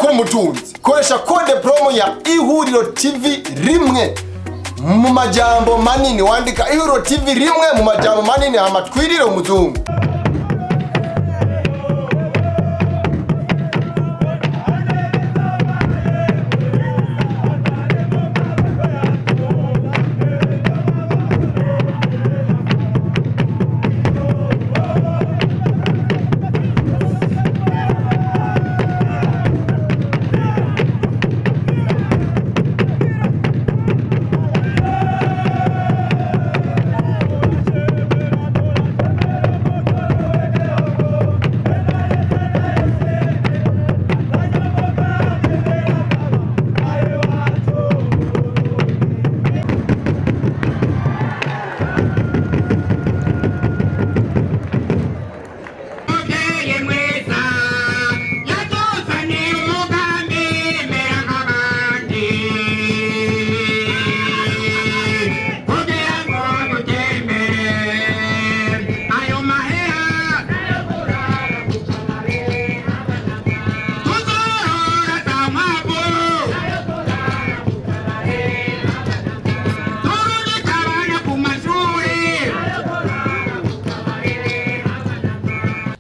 Kuba umutunzi, koresha code promo ya Ihuriro TV rimwe mu majambo manini, wandika Ihuriro TV rimwe mu majambo manini, hama twirire umuzungu.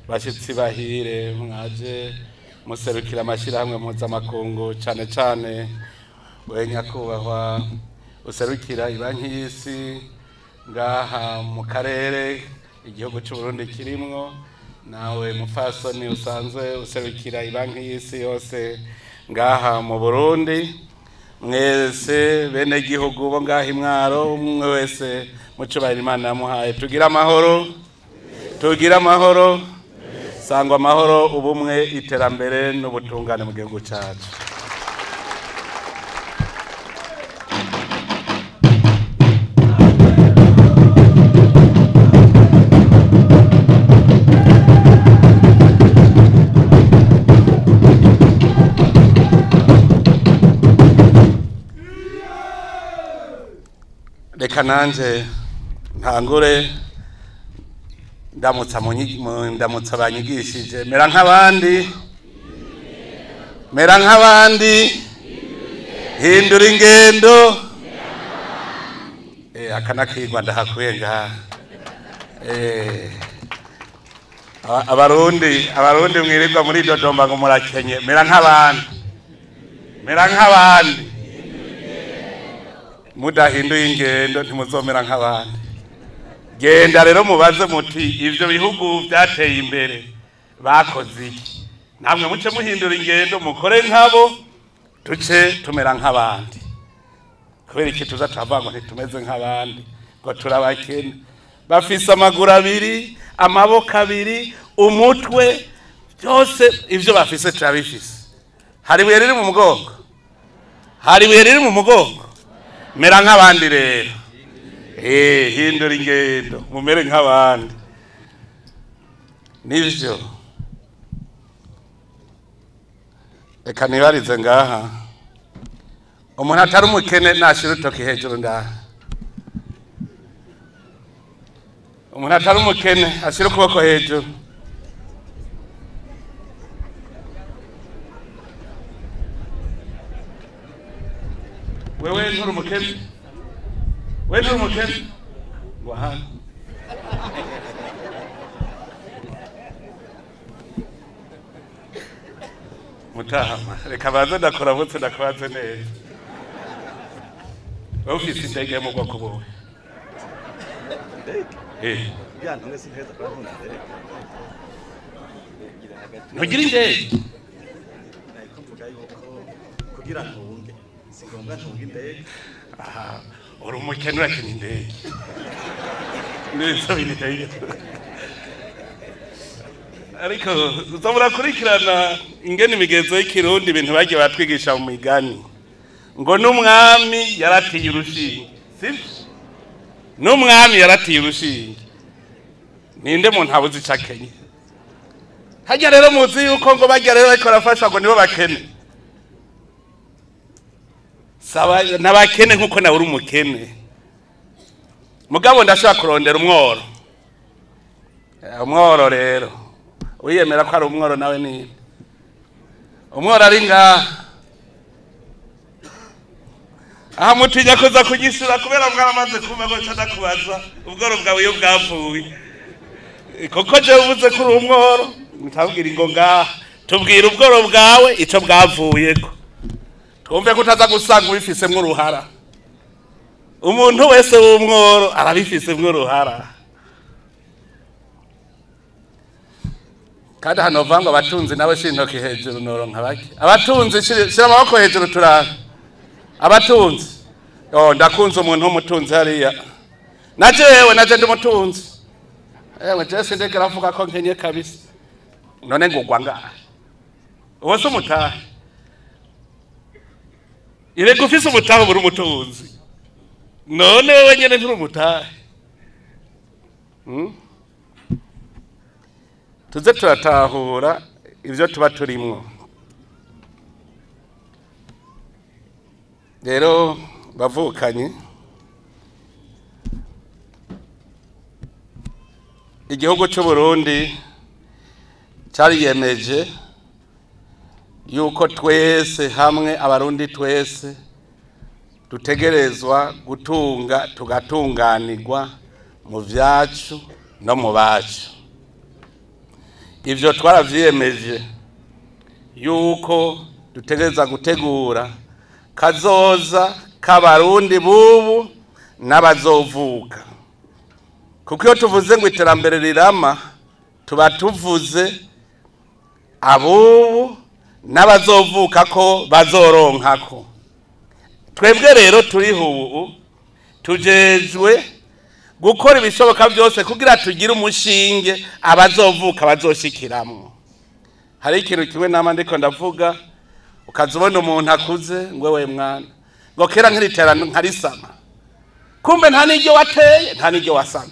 Bashitsi bahire mwaje muserukira amashirahamwe mpuzamakungu, cane cane we nyakubahwa userukira ibanki y'isi ngaha mu karere igihugu c'u Burundi kirimwo, nawe mupfasoni usanzwe userukira ibanki y'isi yose ngaha mu Burundi, mwese bene gihugu bo ngaha imwaro, umwe wese mucubahiro Imana yamuhaye, tugira amahoro, tugira amahoro, sangwa amahoro, ubumwe, iterambere n'ubutungane mu gihugu cyacu. Reka nanje ntangure ndamutsa ndamutsa banyigishije, mera nk'abandi, mera nk'abandi, hindura ingendo. Akanakigwa ndahakuye ngaha. Abarundi mwirirwa muri Dodoma ngo murakenye, mera nk'abandi, mera nk'abandi, mudahinduye ingendo ntimuzomera nk'abandi. Genda rero mubaze muti ivyo bihugu byateye imbere bakoze iki, namwe muce muhindura ingendo mukore nkabo, tuce tumera nk'abandi. Kubera iki tuza turavuga ngo ntitumeze nk'abandi, ngo turabakene? Bafise amaguru abiri, amaboko abiri, umutwe, byose ivyo bafise turabifise. Hari ibuye riri mu mugongo, hari ibuye riri mu mugongo. Mera nk'abandi rero, hindura ingendo mumere nk'abandi. Nivyo reka nibarize ngaha, umuntu atari umukene nashira urutoki hejuru ngaha. Umuntu atari umukene ashira ukuboko hejuru. Wewe nturi umukene, wewe nturi umukene, ngo hano. Mutahama, reka baze ndakuramutse, ndakubaze neza. Wewe ufise indege yo mu bwoko buhe? Ntugira indege? Kugira ntunge si ngombwa ntunge indege. Aha, uri umukene urakina indege. Neza bintu. Ariko uzamurakurikirana ingene imigenzo y'ikirundi, ibintu bagiye batwigisha mu migani ngo n'umwami yaratiye urushinge, sivyo? N'umwami yaratiye urushinge. Ninde muntu abuze ico akenye? Harya rero muzi yuko ngo barya rero bariko barafashwa ngo nibo bakene. Saba n'abakene nkuko nawe uri umukene. Mugabo ndashaka kurondera umworo. Umworo rero wiyemera ko ari umworo nawe ni Umworo ari ngaha. Aha mutinya kuza kunyishura kubera mwaramaze kumva ngo nca ndakubaza ubworo bwawe iyo bwavuye. Koko jewe uvuze ko uri umworo, ntabwira ingo ngaha. Tubwira ubworo bwawe ico bwavuyeko. Twumve ko utaza gusanga ubifisemwo uruhara. Umuntu wese w'umworo arabifisemwo uruhara. Kandi hano vango abatunzi nabo shira intoki hejuru noronka bake. Abatunzi shira amaboko hejuru turabe. Abatunzi. Oh, ndakunze umuntu w'umutunzi hariya. Naje yewe naje ndi umutunzi. Ewe Jesse ndegera avuga ko nkenye kabisa. None ngugwa ngaha. Uwo se umutahe. Irego ufise umutahe ubura umutunzi. None wewe nyene nturi umutahe. Tuze turatahura ivyo tuba turimwo. Rero bavukanye igihugu cy'u Burundi cariyemeje yuko twese hamwe abarundi twese dutegerezwa gutunga tugatunganirwa mu vyacu no mu bacu. Ivyo twaravyiyemeje yuko dutegereza gutegura kazoza k'abarundi bubu n'abazovuka. Kuko iyo tuvuze ngo iterambere rirama tuba tuvuze abubu n'abazovuka ko bazoronkako. Twebwe rero turiho ubu tujejwe gukora ibishoboka byose kugira tugire umushinge abazovuka bazoshikiramwo. Hari ikintu kimwe nama ndiko ndavuga, ukazubona umuntu akuze ngo we mwana ngo kera nkiritera nkarisama, kumbe nta n'iryo wateye nta n'iryo wasama.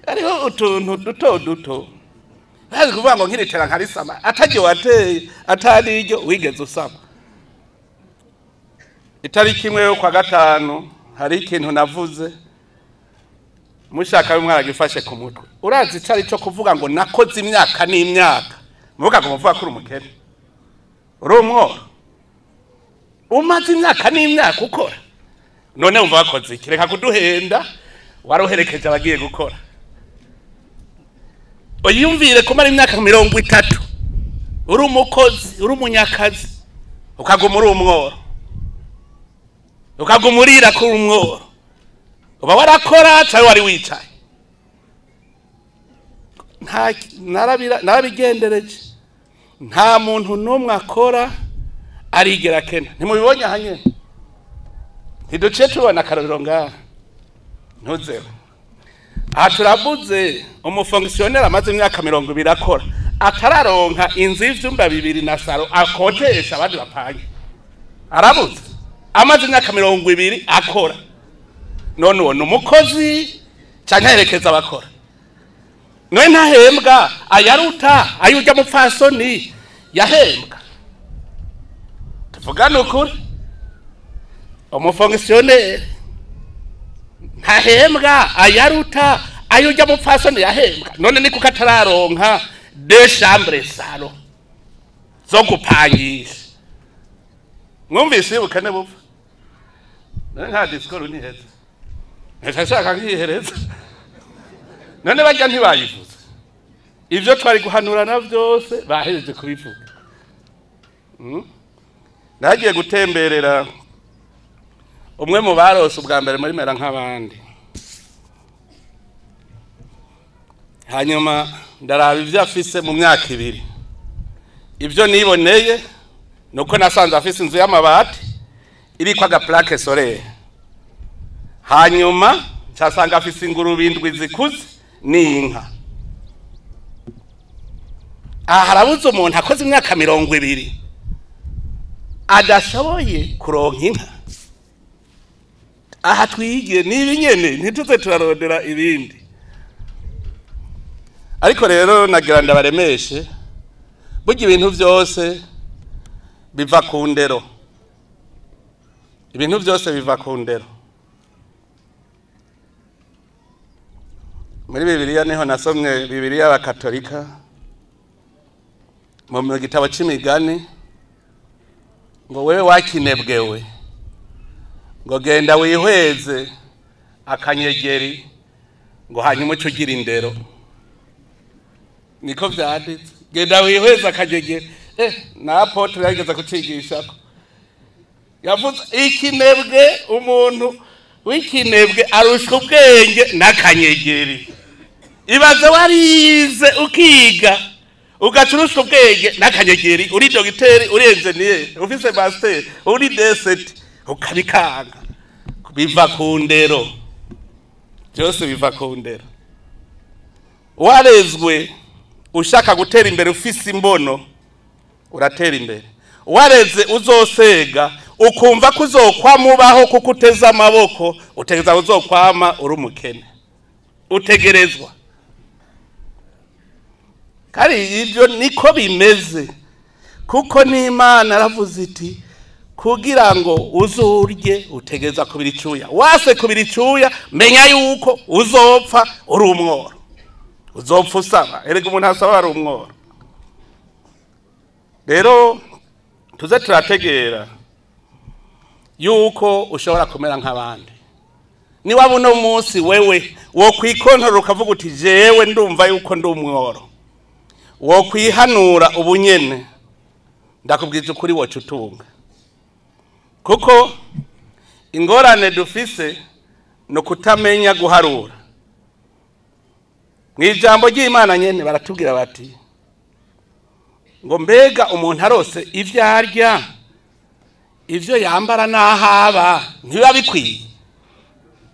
Hariho utuntu duto duto bazi kuvuga ngo nkiritera nkarisama, ataryo wateye atari iryo wigeze usama. Itariki imwe yo kwa gatanu hari ikintu navuze mushaka bimwe gifashe ku mutwe. Urazi icari cyo kuvuga ngo nakoze imyaka n'imyaka, muvuga ngo muvuga kuri umukene uri umworo umaze imyaka n'imyaka ukora, none umva wakoze iki? Reka kuduhenda, waroherekeje abagiye gukora. Uyumvire kumara imyaka 30 uri umukozi uri umunyakazi ukaguma uri umworo, ukaguma urira kuri umworo, uba warakora cyangwa wari wicaye. Narabigendereje, nta muntu n'umwe akora arigera kena. Ntimubibonye aha nyene, ntiduciye tubona akarorero ngaha. Ntuzeho aha turavuze umufonctionnaire amaze imyaka 20 akora atararonka inzu y'ivyumba 2 na salo akotesha abandi bapange. Arabuze amaze imyaka 20 akora. None uwo ni umukozi canke aherekeza abakora? None ntahembwa ayaruta ayurya mupfasoni yahembwa? Tuvugane ukuri, umufonctionnaire ntahembwa ayaruta ayurya mupfasoni yahembwa. None ni kuko atararonka deux chambres salon zo gupangisha. Mwumvise ubukene bupfa? None nta discours ntiheza, ntashaka nkihereza. None barya ntibayivuze ivyo twari guhanurana vyose bahejeje kubivuga. Nagiye gutemberera umwe mu barose ubwa mbere muri mera nk'abandi, hanyuma ndaraba ivyo afise mu myaka 2. Ivyo niboneye nuko nasanze afise inzu y'amabati iriko aga plaque solaire, hanyuma nsanga afise ingurube 7 zikuze n'inka. Aha harabuze umuntu akoze imyaka 20 adashoboye kuronka inka. Aha twigiye nibi nyene, ntituze turarondera ibindi. Ariko rero nagira ndabaremeshe, burya ibintu vyose biva ku ndero. Ibintu vyose biva ku ndero. Muri Bibiliya niho nasomye Bibiliya y'Abakatolika, Mu gitabo c'imigani ngo wewe wakinebwewe ngo genda wihweze akanyegeri ngo hanyuma uce ugira indero. Niko vyanditse, genda wihweze akanyegeri. Na apotre yageze kucigishako, yavuze ikinebwe, umuntu w'ikinebwe arushwa ubwenge n'akanyegeri. Ibaze warize ukiga ugacurushwa ubwenge n'akanyegeri, uri dogiteri, uri enjeniyeri, ufise master, uri D7, ukabikanga. Biva ku ndero, byose biva ku ndero. Warezwe ushaka gutera imbere ufise imbono, uratera imbere. Wareze uzosega ukumva ko uzokwamubaho kuko uteze amaboko, utegeza uzokwama uri umukene, utegerezwa. Kandi ibyo niko bimeze, kuko n'Imana aravuze iti kugira ngo uzurye utegeza kubira icuya, wase kubira icuya menya yuko uzopfa uri umworo, uzopfa usaba. Erega umuntu asaba ari umworo. Rero tuze turategera yuko ushobora kumera nk'abandi. Niba buno munsi wewe wo kwikontorora ukavuga uti jewe ndumva yuko ndi umworo, wo kwihanura ubunyene, ndakubwiza ukuri woca utunga. Kuko ingorane dufise no kutamenya guharura. Mu ijambo ry'Imana nyene baratubwira bati ngo mbega umuntu arose ivyo arya, ivyo yambara n'ahaba ntibiba bikwiye.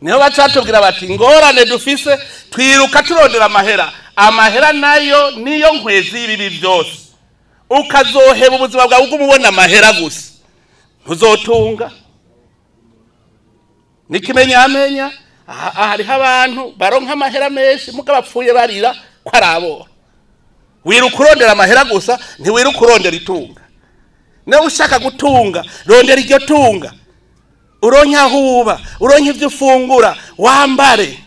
Niho bacatubwira bati ingorane dufise twiruka turondera amahera, amahera nayo niyo nkwezi y'ibibi byose. Ukazoheba ubuzima bwawe uguma amahera gusa, ntuzotunga. Nikimenyamenya hariho abantu baronka amahera menshi muga bapfuye barira ko arabora. Wiruka urondera amahera gusa, ntiwiruka urondera itunga. Nawe ushaka gutunga, rondera iryo tunga, uronke aho uba, uronke ivyo ufungura, wambare.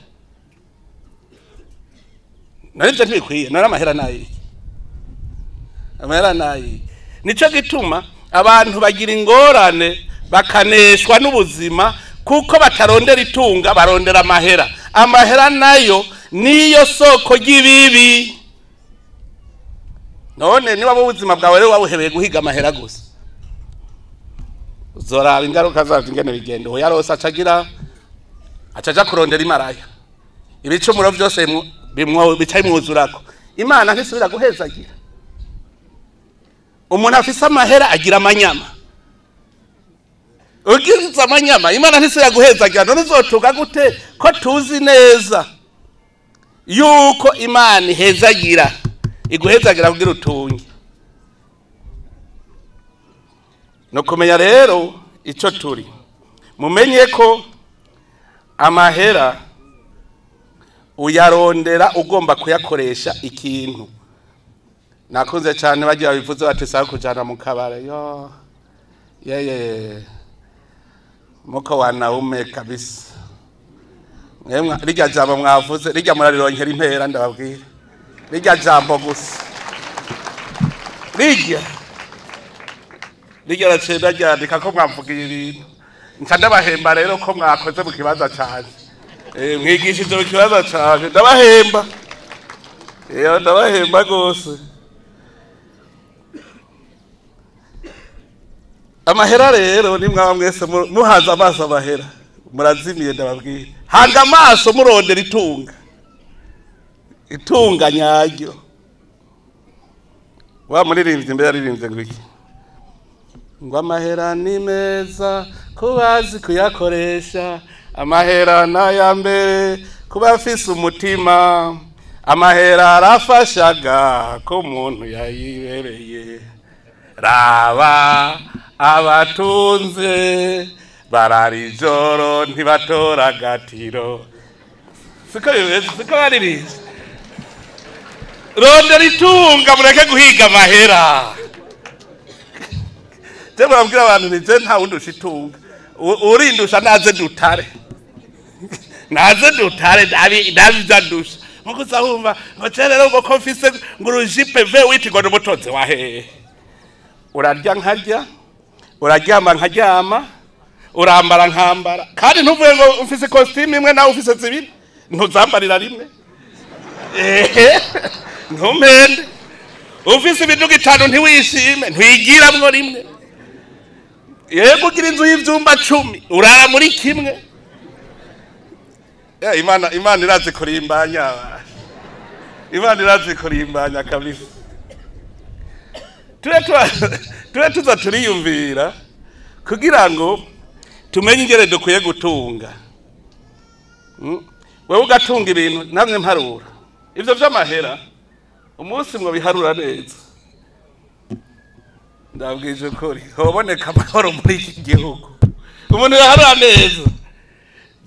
Narivyo ntibikwiye, nari amahera nayi, amahera nayi. Nico gituma abantu bagira ingorane bakaneshwa n'ubuzima kuko batarondera itunga, barondera amahera. Amahera nayo niyo soko ry'ibibi. None niba ubuzima bwawe rero wabuhebeye guhiga amahera gusa, uzoraba ingaruka zavyo ingene bigenda. Uwo yarose acagira acaja kurondera imaraya, ibicumuro vyose bica bimwuzurako. Imana ntisubira guhezagira. Umuntu afise amahera agira amanyama, ugize amanyama Imana ntisubira guhezagira. None uzotunga gute ko tuzi neza yuko Imana ihezagira, iguhezagira kugira utunge? No kumenya rero ico turi, mumenye ko amahera uyarondera ugomba kuyakoresha ikintu. Nakunze cyane bagiye babivuze bati sawa kujana mu kabare, yo yeye muko wanaume kabisa. Mwemwe rijya jambo mwavuze rijya murarironkera impera, ndababwira rijya jambo gusa rijya racenda ryandika ko mwavugiye ibintu. Nca ndabahemba rero ko mwakoze mu kibanza canje, mwigishije mu kibanza canje, ndabahemba. Ndabahemba gose. Amahera rero ni mwaba mwese muhaza amaso amahera murazimiye, ndababwira. Hanga amaso murondera itunga, itunga nyaryo. Wa muririmbyi mbere yaririmbye ngo iki? Ngo amahera ni meza kubazi kuyakoresha, amahera n'aya mbere kuba afise umutima, amahera arafashaga ko umuntu yayibereye. Raba abatunze barara ijoro ntibatora agatiro. Siko bimeze, siko baririmbye. Rondera itunga mureke guhiga amahera. Je murabwira abantu nti je nta wundi ushitunga, urindusha naze dutare, naze dutare ndabi ndusha. Nkuko uzahumva ngo rero ngo ko mfise ngo urujipe V8 ngo n'umutunzi wa hehe. Urarya nkarya, uraryama nkaryama, urambara nkambara. Kandi ntuvuye ngo mfise costume imwe nawe ufise zibiri, ntuzambarira rimwe. Ntumpende. Ufise imiduga itanu ntiwishime, ntwigiramwo rimwe. Yego ugira inzu y'ivyumba 10, urara muri kimwe. Imana irazi kurimbanya. Imana irazi kurimbanya kabisa. Tube tuza turiyumvira kugira ngo tumenye ingere dukwiye gutunga. Wewe ugatunga ibintu namwe mparura. Ivyo vy'amahera umunsi mwo biharura neza. Ndabwije ukuri, hoboneka amahoro muri iki gihugu. Umuntu yaharura neza.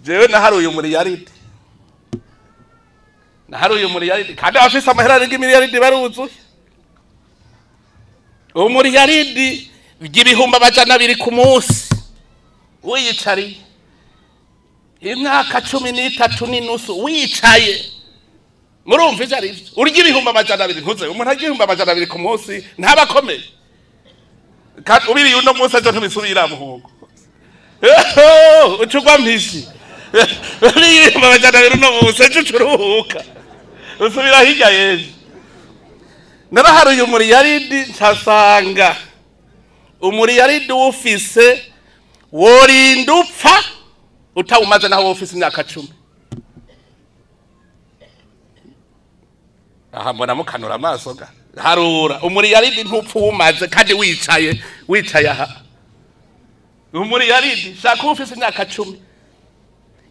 Jewe naharuye umuriyaridi. Naharuye umuriyaridi kandi afise amahera arenga imiliyaridi baruzuye. Umuriyaridi 200,000 ku munsi. Wiyicariye. Imyaka 13.5 wicaye. Murumva ivyo arivyo. Urya 200,000 ntuze. Umuntu arya 200,000 ku munsi ntabakomeye. Kandi ubiriye uno munsi ajo ntibisubira muhungu. Ucugwa mpishi. Uriye 200,000 uno munsi ejo ucuruhuka. Usubira hirya yejo. Naraharuye umuriyaridi nsasanga umuriyaridi ufise worinda upfa utawumaze naho ufise imyaka 10. Aha mbona mukanura amaso ga. Harura umuriyaridi ntupfa umaze kandi wicaye aha. Umuriyaridi shaka ufise imyaka 10.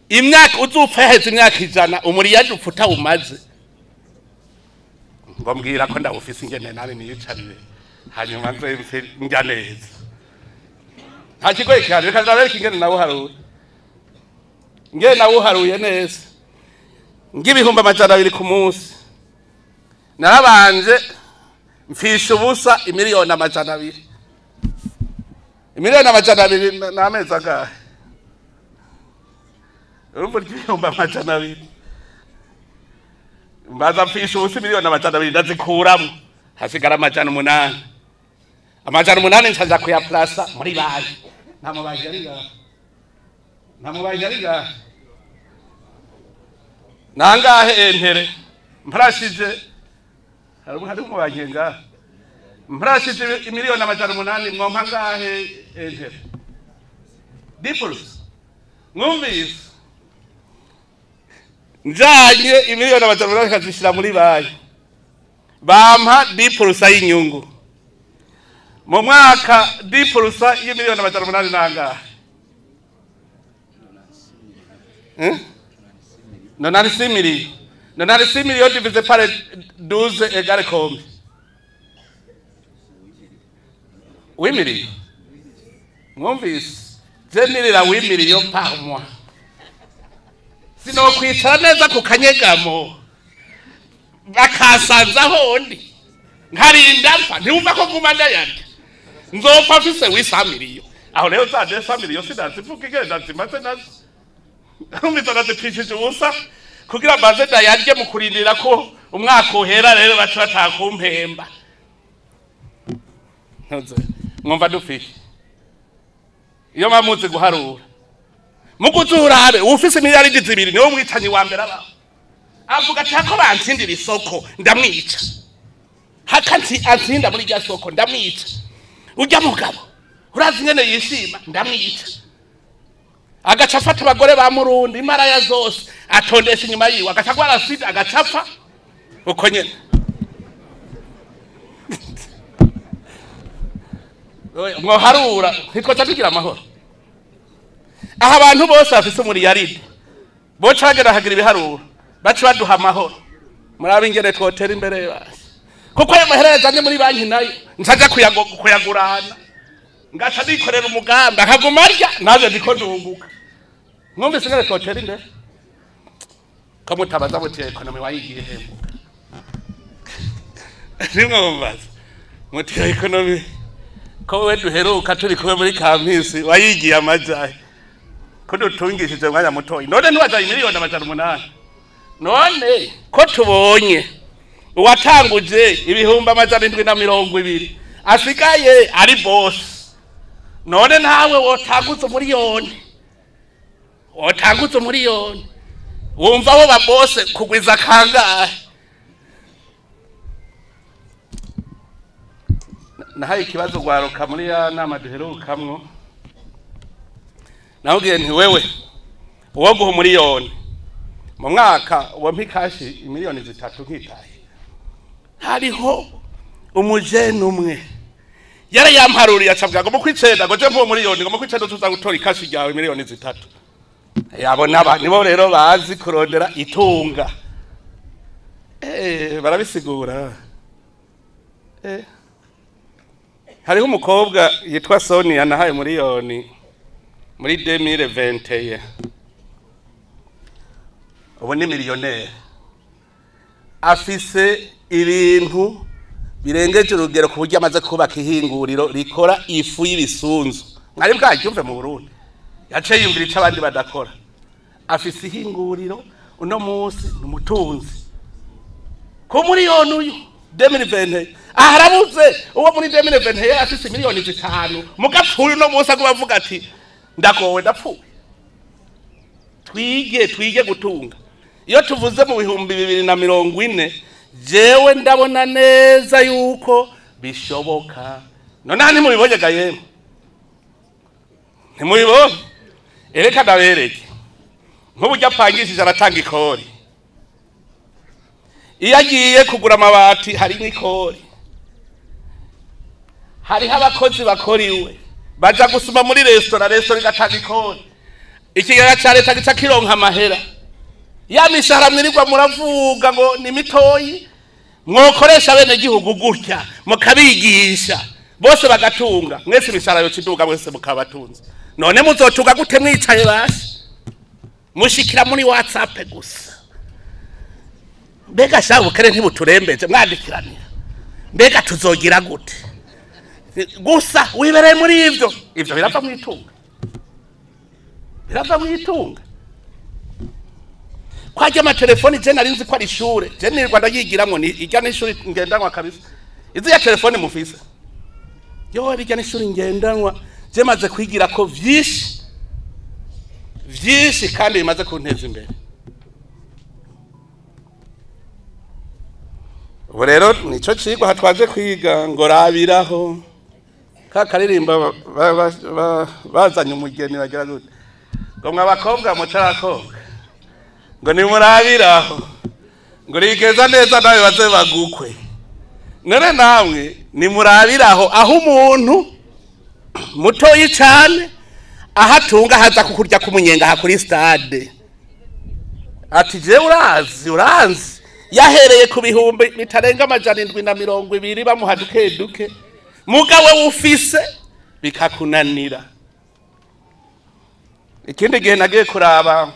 Imyaka uzupfa yaheze imyaka 100 umuriyaridi upfa utawumaze. Ngo mbwira ko ndawufise ingene nani niyicarire hanyuma nze njya neza. Nta kigoye cyane, reka ndabereka ingene nawuharuye. Ingene nawuharuye neza. Ngi200,000 ku munsi. Narabanje mfisha ubusa 200,000,000. 200,000,000 n'amezi angahe? Urumva 200,000. Mbaza mfisha ubusa 200,000,000 ndazikuramwo. Hasigara 800. 800 ncaza kuyaplasa muri banki. Nta mubanki ari ngaha. Nta mubanki ari ngaha. Nangahe entere? Mprashije hari umubanki ngaha. Mprashije 800,000,000 mwompa ngahe entere? Dipulse. Mwumvise? Njanye 800,000,000 kazishira muri banki. Bampa dipulsa y'inyungu. Mu mwaka dipulsa y'800,000,000 nangahe? 96 millions. 96 millions divisé par 12 égale combien? 8 millions. Mwumvise? Je nirira 8 millions par mois. Sinokwicara neza ku kanyegamo bakasanzaho ndi nkarinda mpfa ntiwumva ko nguma ndayarya nzopfa mfise 8 millions. Aho rero za 200 millions sinazivuga igenda zimaze nazo. Numvise nazipfishije ubusa kugira mbanze ndayarye mu kurindira ko umwaka uhera rero baca batakumpemba. Ntuze mwumva dufishe iyo mamuzi guharura. Muguzurabe ufise miliyaridi 2 niwe mwicanyi wa mbere abaho. Avuga ati ko bantsindira isoko ndamwica. Hakanti antsinda muri rya soko ndamwica. Urya mugabo urazi ngene yishima ndamwica. Agaca afata abagore ba Murundi imaraya zose atondesha inyuma yiwe agaca gwara sida agacapfa uko nyene. Mwoharura ntitwaca tugira amahoro. Aha abantu bose bafise umuriyaridi boca bagera hagira ibiharuro baca baduha amahoro. Murabe ingene twotera imbere basi. Kuko ayo mahera yazanye muri banki nayo ncaja kuyagurana ngaca nikorera umugambi akaguma arya naje ndiko ndunguka. Mwumvise ingene twotera imbere? Ko mutabaza muti ekonomi wayigiye hembuka. Nimwe mumbaza muti ekonomi ko we duheruka turi kumwe muri kampisi wayigiye amajahe. Ko dutungishije umwanya mutoyi none ntiwajaye 800,000,000. None ko tubonye uwatanguje 720,000 asigaye ari boss, none nawe wotanguza umuriyoni, wotanguza umuriyoni, wumva abo ba boss kugwiza kangahe? Nahaye ikibazo gwaruka muri ya nama duherukamwo, nawubwiye nti wewe uwo guha umuriyoni mu mwaka wampa ikashi 3 miliyoni nkitaye. Hariho umujene umwe yari yamparuriye acabwira ngo mu kwicenda ngo je mpuwo miliyoni, ngo mu kwicenda tuza gutora ikashi ryawe 3 miliyoni. Yabona nibo rero bazi kurondera itunga. Barabisigura. Hariho umukobwa yitwa Sonia nahaye miliyoni muri 2021, ubu ni miliyoneri, afise ibintu birengeje urugero ku buryo amaze kubaka ihinguriro rikora ifu y'ibisunzu. Mwari bwaryumve mu Burundi? Yaciye yumvira ico abandi badakora, afise ihinguriro, uno munsi ni umutunzi ku miliyoni. Uyu 2020 aharabuze uwo muri 2020 yari afise 5 miliyoni, mugapfuye uno munsi aguma avuga ati ndagowe ndapfuye. Twige, twige gutunga. Iyo tuvuze mu 2040, jewe ndabona neza yuko bishoboka. None ntimubibonye ga yemwe? Ntimubibonye? Ereka ndabereke. Nk'uburyo apangishije aratanga ikori, iyo agiye kugura amabati hari n'ikori, hariho abakozi bakora iwe baja gusuma muri resitora, resitora igatanga ikori, ikigega ca leta gica kironka amahera. Ya mishahara mwirirwa muravuga ngo ni mitoyi, mwokoresha bene gihugu gutya mukabigisha bose bagatunga, mwese imishahara yoca iduga, mwese mukabatunze. None muzotunga gute mwicaye basi mushikira muri WhatsApp gusa? Mbega sha bukere ntibuturembeje, mwandikiranira mbega tuzogira gute gusa wibereye muri ivyo? Ivyo birava mu itunga, birava mu itunga. Kwajya amatelefoni, je nari nzi ko ari ishure, je nirirwa ndayigiramwo, ni irya n'ishuri ngendanwa kabisa. Izi ya telefone mufise yo, rirya n'ishuri ngendanwa. Je maze kwigira ko vyinshi vyinshi kandi bimaze kunteza imbere. Ubu rero nico cigwa hatwaje kwiga ngo rabiraho ka karirimba bazanye umugeni, bagira gute ngo mwa bakobwa mutarakobwa, ngo nimurabiraho ngo rigeza neza nawe baze bagukwe. None namwe nimurabiraho aho umuntu mutoyi cane aho atunga haza kukurya k'umunyenga aha kuri stade, ati jewe urazi, uranzi, yahereye ku bitarenga 720 bamuha duke duke, mugawe ufise bikakunanira. Ikindi gihe nagiye kuraba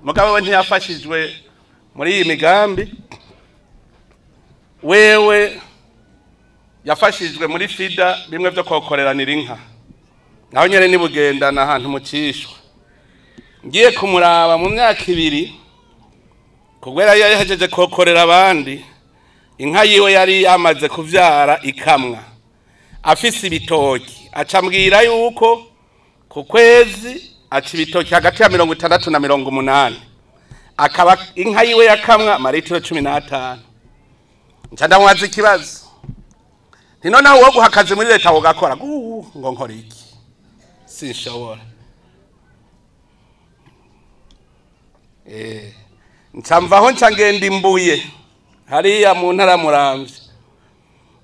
mugabo we ntiyafashijwe muri iyi migambi, wewe yafashijwe muri FIDA bimwe byo kokoreranira inka, naho nyene nibugendana ahantu mu cishwa. Ngiye kumuraba mu myaka 2, kubera yari yahejeje kokorera abandi, inka yiwe yari yamaze kuvyara ikamwa, afise ibitoki, acambwira yuko ku kwezi aca ibitoki hagati ya 60 na 80, akaba inka yiwe yakamwa amaritiro 15. Nca ndamubaza ikibazo nti noneho uwo guha akazi muri leta wogakora? Ngo nkora iki? Sinshobora. Nca mvaho nca ngenda imbuye hariya mu ntara Muramvya,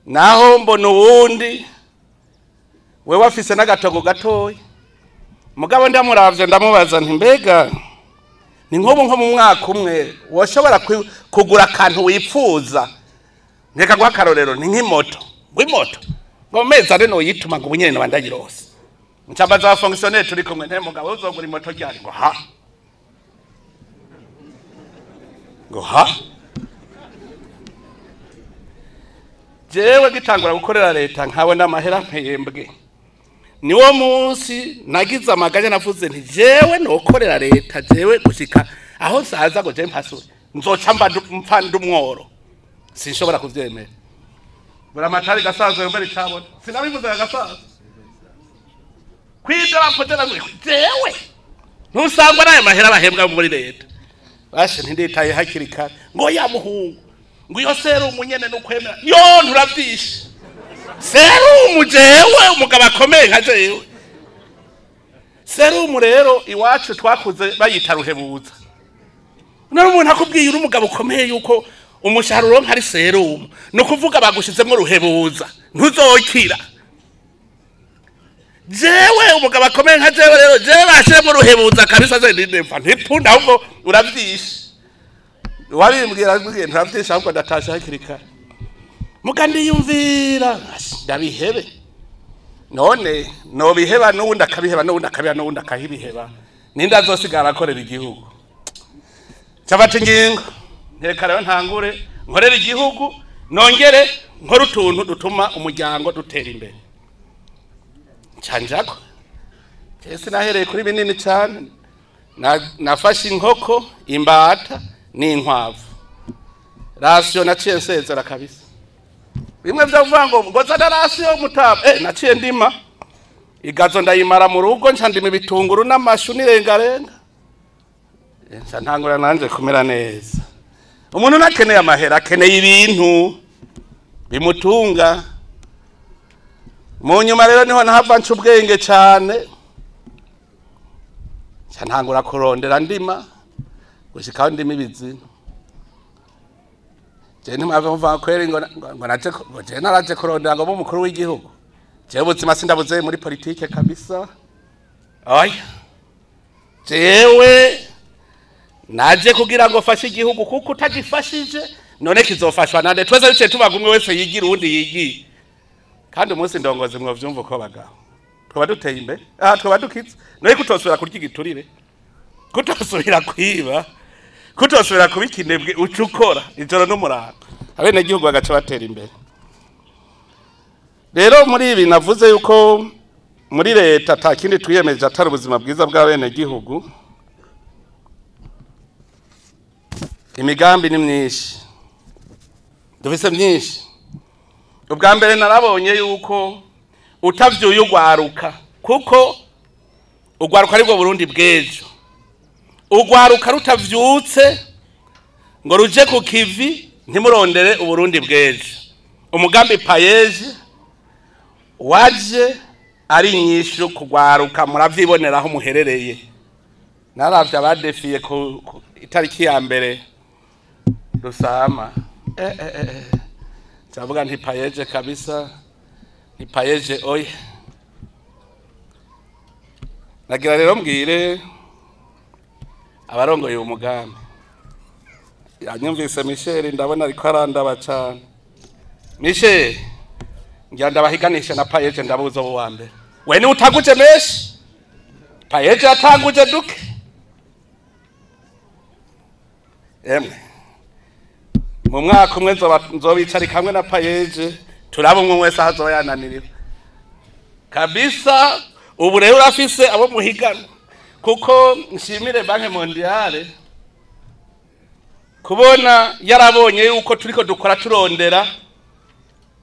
naho mbona uwundi wewe afise n'agatogo gatoya. Mugabo ndamuravye ndamubaza nti mbega ni nk'ubu nko mu mwaka umwe woshobora kugura akantu wipfuza? Nkeka guha akarorero ni nk'imoto. Ngo imoto? Ngo mu mezi 4 noyituma, ngo ubu nyene noba ndayirose. Nca mbaza abafonctionnaire turi kumwe nti mugabo uzogura imoto ryari? Ngo ha, ngo ha. Jewe gitangura gukorera leta nkabona amahera mpembwe, niwo munsi nagize amaganya, navuze nti jewe nokorera leta jewe gushika aho nsaza ngo je mpasure. Nzoca mpfa ndumworo. Sinshobora kuvyemera. Buramatari gasazo yombere cabona. Sinabivuze gasazo. Kwidarapo jewe. Ntusangwa nayo mahera bahembwa muri leta. Bashe ntinditaye hakiri kare. Ngo ya muhungu. Ngo iyo serumu nyene nukwemera. Yo nturavyishe. Serumu jewe umugabo akomeye nka jewe. Serumu rero iwacu twakuze bayita ruhebuza. Nari umuntu akubwiye uri umugabo ukomeye yuko umushahara uronka ari serumu. No kuvuga bagushizemo ruhebuza. Ntuzokira. Jewe umugabo akomeye nka jewe rero jewe bashiremo ruhebuza kabisa je ndimfa ntipunda ahubwo uravyishe. Wabimbwira mbwiye nturavyishe ahubwo ndatasha hakiri kare. Muga ndiyumvira ndabihebe. None no biheba n'uwundi akabiheba n'uwundi akabiheba n'uwundi akabiheba. Ninde azosigara akorera igihugu? Cyabata ingingo nteka rero ntangure nkorera igihugu nongere nkora utuntu dutuma umuryango dutera imbere. Canjako ese nahereye kuri binini cyane, nafashe inkoko, imbata n'inkwavu. Ration naciye nsezera kabisa. Bimwe byo ngo ngoza na ration mutaba naciye ndima igazo ndayimara mu rugo nca ndima ibitunguru n'amashu n'irengarenga. Nca ntangura nanje kumera neza. Umuntu nakeneye amahera akeneye ibintu bimutunga. Mu nyuma rero niho nahava nca ubwenge cyane. Nca ntangura kurondera ndima gushika ndima ibizina. Je ntimave mva kweri ngo naje ngo je naraje kurondera ngo umukuru w'igihugu. Je ubuzima sindabuze muri politike kabisa. Oya. Jewe naje kugira ngo fashe igihugu kuko utagifashije none kizofashwa nande. Twese bice tubaga umwe wese yigira undi yigiye. Kandi umunsi ndongozi mwavyumva uko bagabo. Twaba duteye imbere. Twaba dukitse. None kutosubira kurya igiturire. Kutosubira kwiba. Kutosubira kubikinebwe ucukora ijoro n'umuranga. Abene gihugu bagaca batera imbere. Rero muri ibi navuze yuko muri leta atakindi twiyemeje atari ubuzima bwiza bw'abene gihugu. Imigambi ni myinshi. Dufise myinshi. Ubwa mbere narabonye yuko utavyuye ugwaruka kuko ugwaruka aribwo Burundi bw'ejo. Ugwaruka rutavyutse ngo ruje ku kivi ntimurondere uburundi bw'ejo. Umugambi payeje waje ari nyishu kugwaruka muravyiboneraho muherereye. Naravye abadefiye ku itariki ya mbere Rusama. Ndavuga nti payeje kabisa, ni payeje oye. Nagira rero mbwire abarongoye umugambi. Yanyumvise Michel ndabona ariko arandaba cyane. Michel ngira ndabahiganisha na payeje ndabuza uwo wa mbere. We ni utaguje meshi. Payeje atanguje duke. Emwe. Mu mwaka umwe nzobicarika hamwe na payeje turaba umwe wese aho yananirira. Kabisa ubu rero urafise abo muhigana. Kuko nshimire Banque Mondiale kubona yarabonye yuko turiko dukora turondera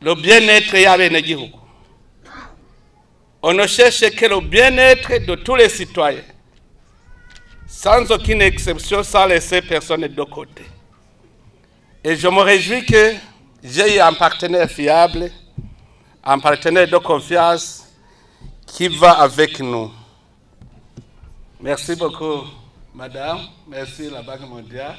le bien-être y'abenegihugu. On ne cherche que le bien-être de tous les citoyens, sans aucune exception, sans laisser personne de côté. Et je me réjouis que j'ai eu un partenaire fiable, un partenaire de confiance qui va avec nous. Merci beaucoup, madame. Merci, la Banque mondiale.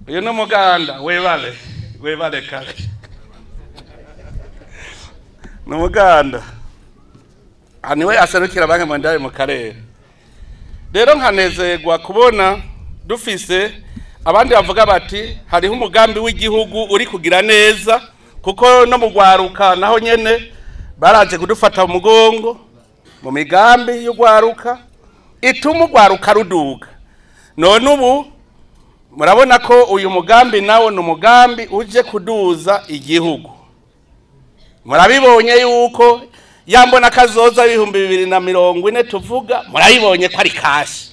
Uyu ni umuganda, webale, webale kare. Ni umuganda. Niwe aserukira Banque mondiale mu karere. Rero nkanezerwa kubona dufise abandi bavuga bati hariho umugambi w'igihugu uri kugira neza, kuko no mu gwaruka naho nyene baraje kudufata mu mugongo mu migambi y'ugwaruka ituma ugwaruka ruduga. None ubu murabona ko uyu mugambi nawo ni umugambi uje kuduza igihugu. Murabibonye yuko yambona kazoza 2040 tuvuga, murabibonye ko ari kashi.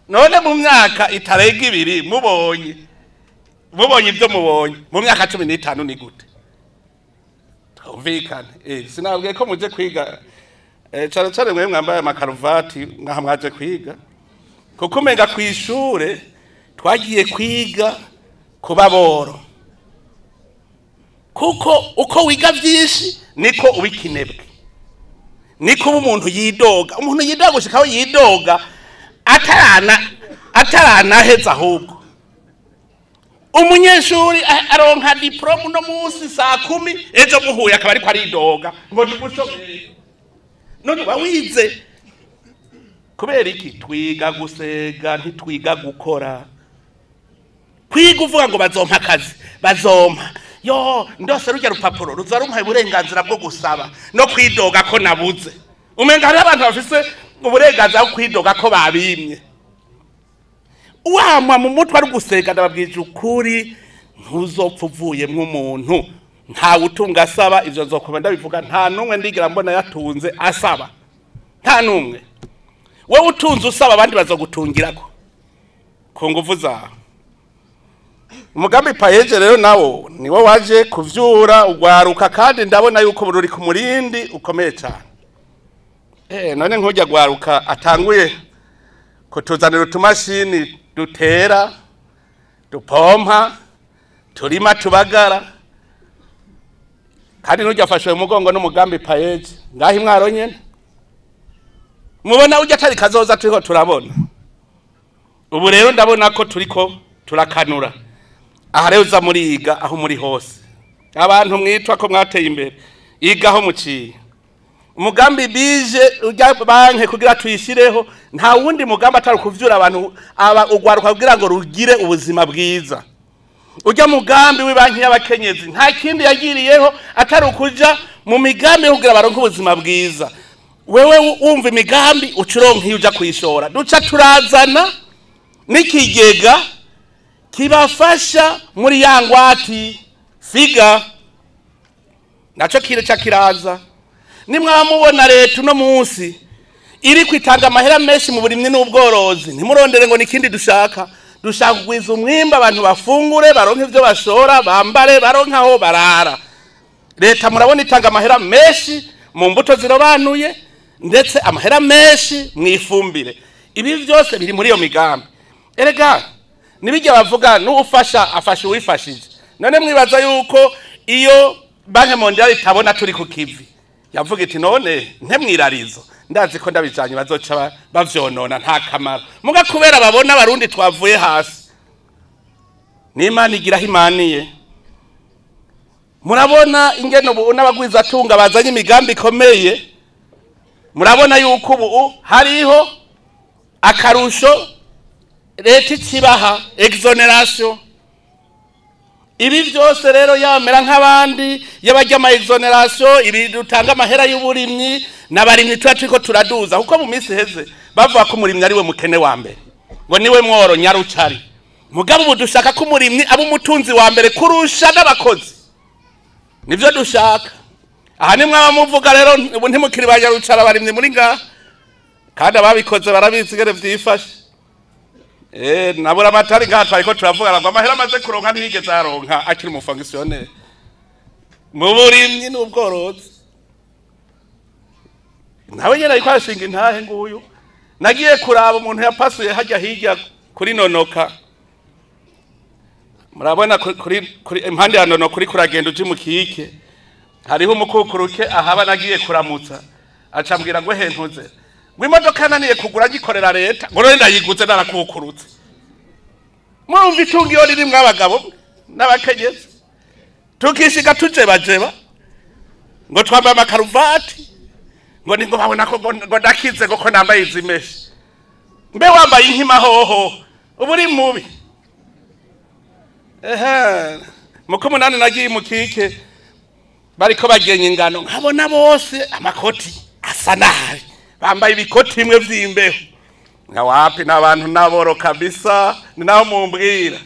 None mu myaka itarenga ibiri mubonye ibyo mubonye mu myaka 15 ni gute? Twumvikane. Sinabwiye ko muje kwiga cyane cyane mwe mwambaye amakaruvati nkaha mwaje kwiga, kuko umenga kwishure twagiye kwiga kubaboro, kuko uko wiga byinshi niko ubikinebwe, niko umuntu yidoga. Umuntu yidoga gushikaho yidoga ataranaheza. Ahubwo umunyeshuri aronka diplome no munsi saa 10 ejo muhuye akaba ariko aridoga ngo ndigushomeye. None wawize kubera iki? Twiga gusega, ntitwiga gukora. Kwiga uvuga ngo bazompa akazi, bazompa yo ndose rujya rupapuro ruzarumpaye uburenganzira bwo gusaba no kwidoga ko nabuze. Umenga hari abantu bafise uburenganzira bwo kwidoga ko babimye. Wamwa mu mutwe ari gusega, ndababwije ukuri, ntuzopfa uvuyemwo umuntu. Ntawe utunga asaba, ivyo nzokoma ndabivuga, nta numwe ndigira mbona yatunze asaba, nta numwe. Wewe utunze usaba abandi bazogutungirako ku nguvu zawe. Umugambi payeje rero nawo niwo waje kuvyura ugwaruka, kandi ndabona yuko ruri ku murindi ukomeye cyane. None nkujya gwaruka atanguye kutuzanira utumashini dutera, dupompa, turima, tubagara, kandi nujya afashwe mugongo n'umugambi payeje ngaho imwaro nyene mubona ujya atari kazoza turiko turabona. Ubu rero ndabona ko turiko turakanura. Aha rero uza muriga aho muri hose, abantu mwitwa ko mwateye imbere, iga aho muciye. Umugambi bije ujya banke kugira tuyishireho, nta wundi mugambi atari kuvyura abantu ugwaruka kugira ngo rugire ubuzima bwiza. Ujya mugambi w'ibanki y'abakenyezi nta kindi yagiriyeho atari ukuja mu migambi kugira baronke ubuzima bwiza. Wewe wumva imigambi ucuronka iyo uja kuyishora. Duca turazana n'ikigega kibafasha muri ya ngwati figa, naco kireca kiraza. Nimwamubona leta uno munsi iri kwitanga amahera menshi mu burimyi n'ubworozi, ntimurondere ngo nikindi dushaka. Dushaka kugwiza umwimba, abantu bafungure, baronke ivyo bashora, bambare, baronke aho barara. Leta murabona itanga amahera menshi mu mbuto zirobanuye, ndetse amahera menshi mu ifumbire. Ibi vyose biri muri iyo migambi. Erega nibijya bavuga n'ufasha afasha uwifashije. None mwibaza yuko iyo Banki Mondiale itabona turi ku kivi, yavuga iti none ntemwirarizo, ndazi ko ndabijanye bazoca bavyonona, nta kamaro. Muga kubera babona abarundi twavuye hasi, n'Imana igira imaniye. Murabona ingene ubu n'abagwiza atunga bazanye imigambi ikomeye. Murabona yuko ubu hariho akarusho leta ikibaha exoneration. Ibi vyose rero yamera nk'abandi y'abajya ama exoneration, ibi dutanga amahera y'uburimyi n'abarimyi tuba turiko turaduza, kuko mu minsi heze bavuga ko umurimyi ari we mukene wa mbere, ngo niwe mworo nyarucari. Mugabo ubu dushaka ko umurimyi aba umutunzi wa mbere kurusha n'abakozi, nivyo dushaka. Aha ni mwaba muvuga rero ubu ntimukiri ba nyarucari abarimyi muri ngaha, kandi ababikoze barabizi ingene vyifashe. Nabura amatari ngaha twariko turavuga ngo amahera amaze kuronka ntiyigeze aronka akiri umufonctionnaire mu burimyi n'ubworozi. Nawe nyene ariko arashinga intahe nguyu. Nagiye kuraba umuntu yapasuye hajya hirya kuri Nonoka. Murabona kuri impande ya Nonoka kuri kuragenda uji mu kike, hariho umukukuruke ahaba nagiye kuramutsa, acambwira ngo hentuze ngo imodoka naniye kugura gikorera leta, ngo none ndayiguze narakukurutse. Murumva itunga iyo riri mw'abagabo n'abakenyezi, tukishiga tujebajeba ngo twambaye amakaruvati, ngo ningo babona ko ngo ndakize ngo ko nambaye izimeshi. Mbe wambaye inkima hoho ubu uri mubi. Muko munani nagiye mu kike bariko bagenya ingano, nkabona bose amakoti asa nabi, bambaye ibikoti bimwe vy'imbeho. Nka wapi n'abantu naboro kabisa, ni naho mumbwira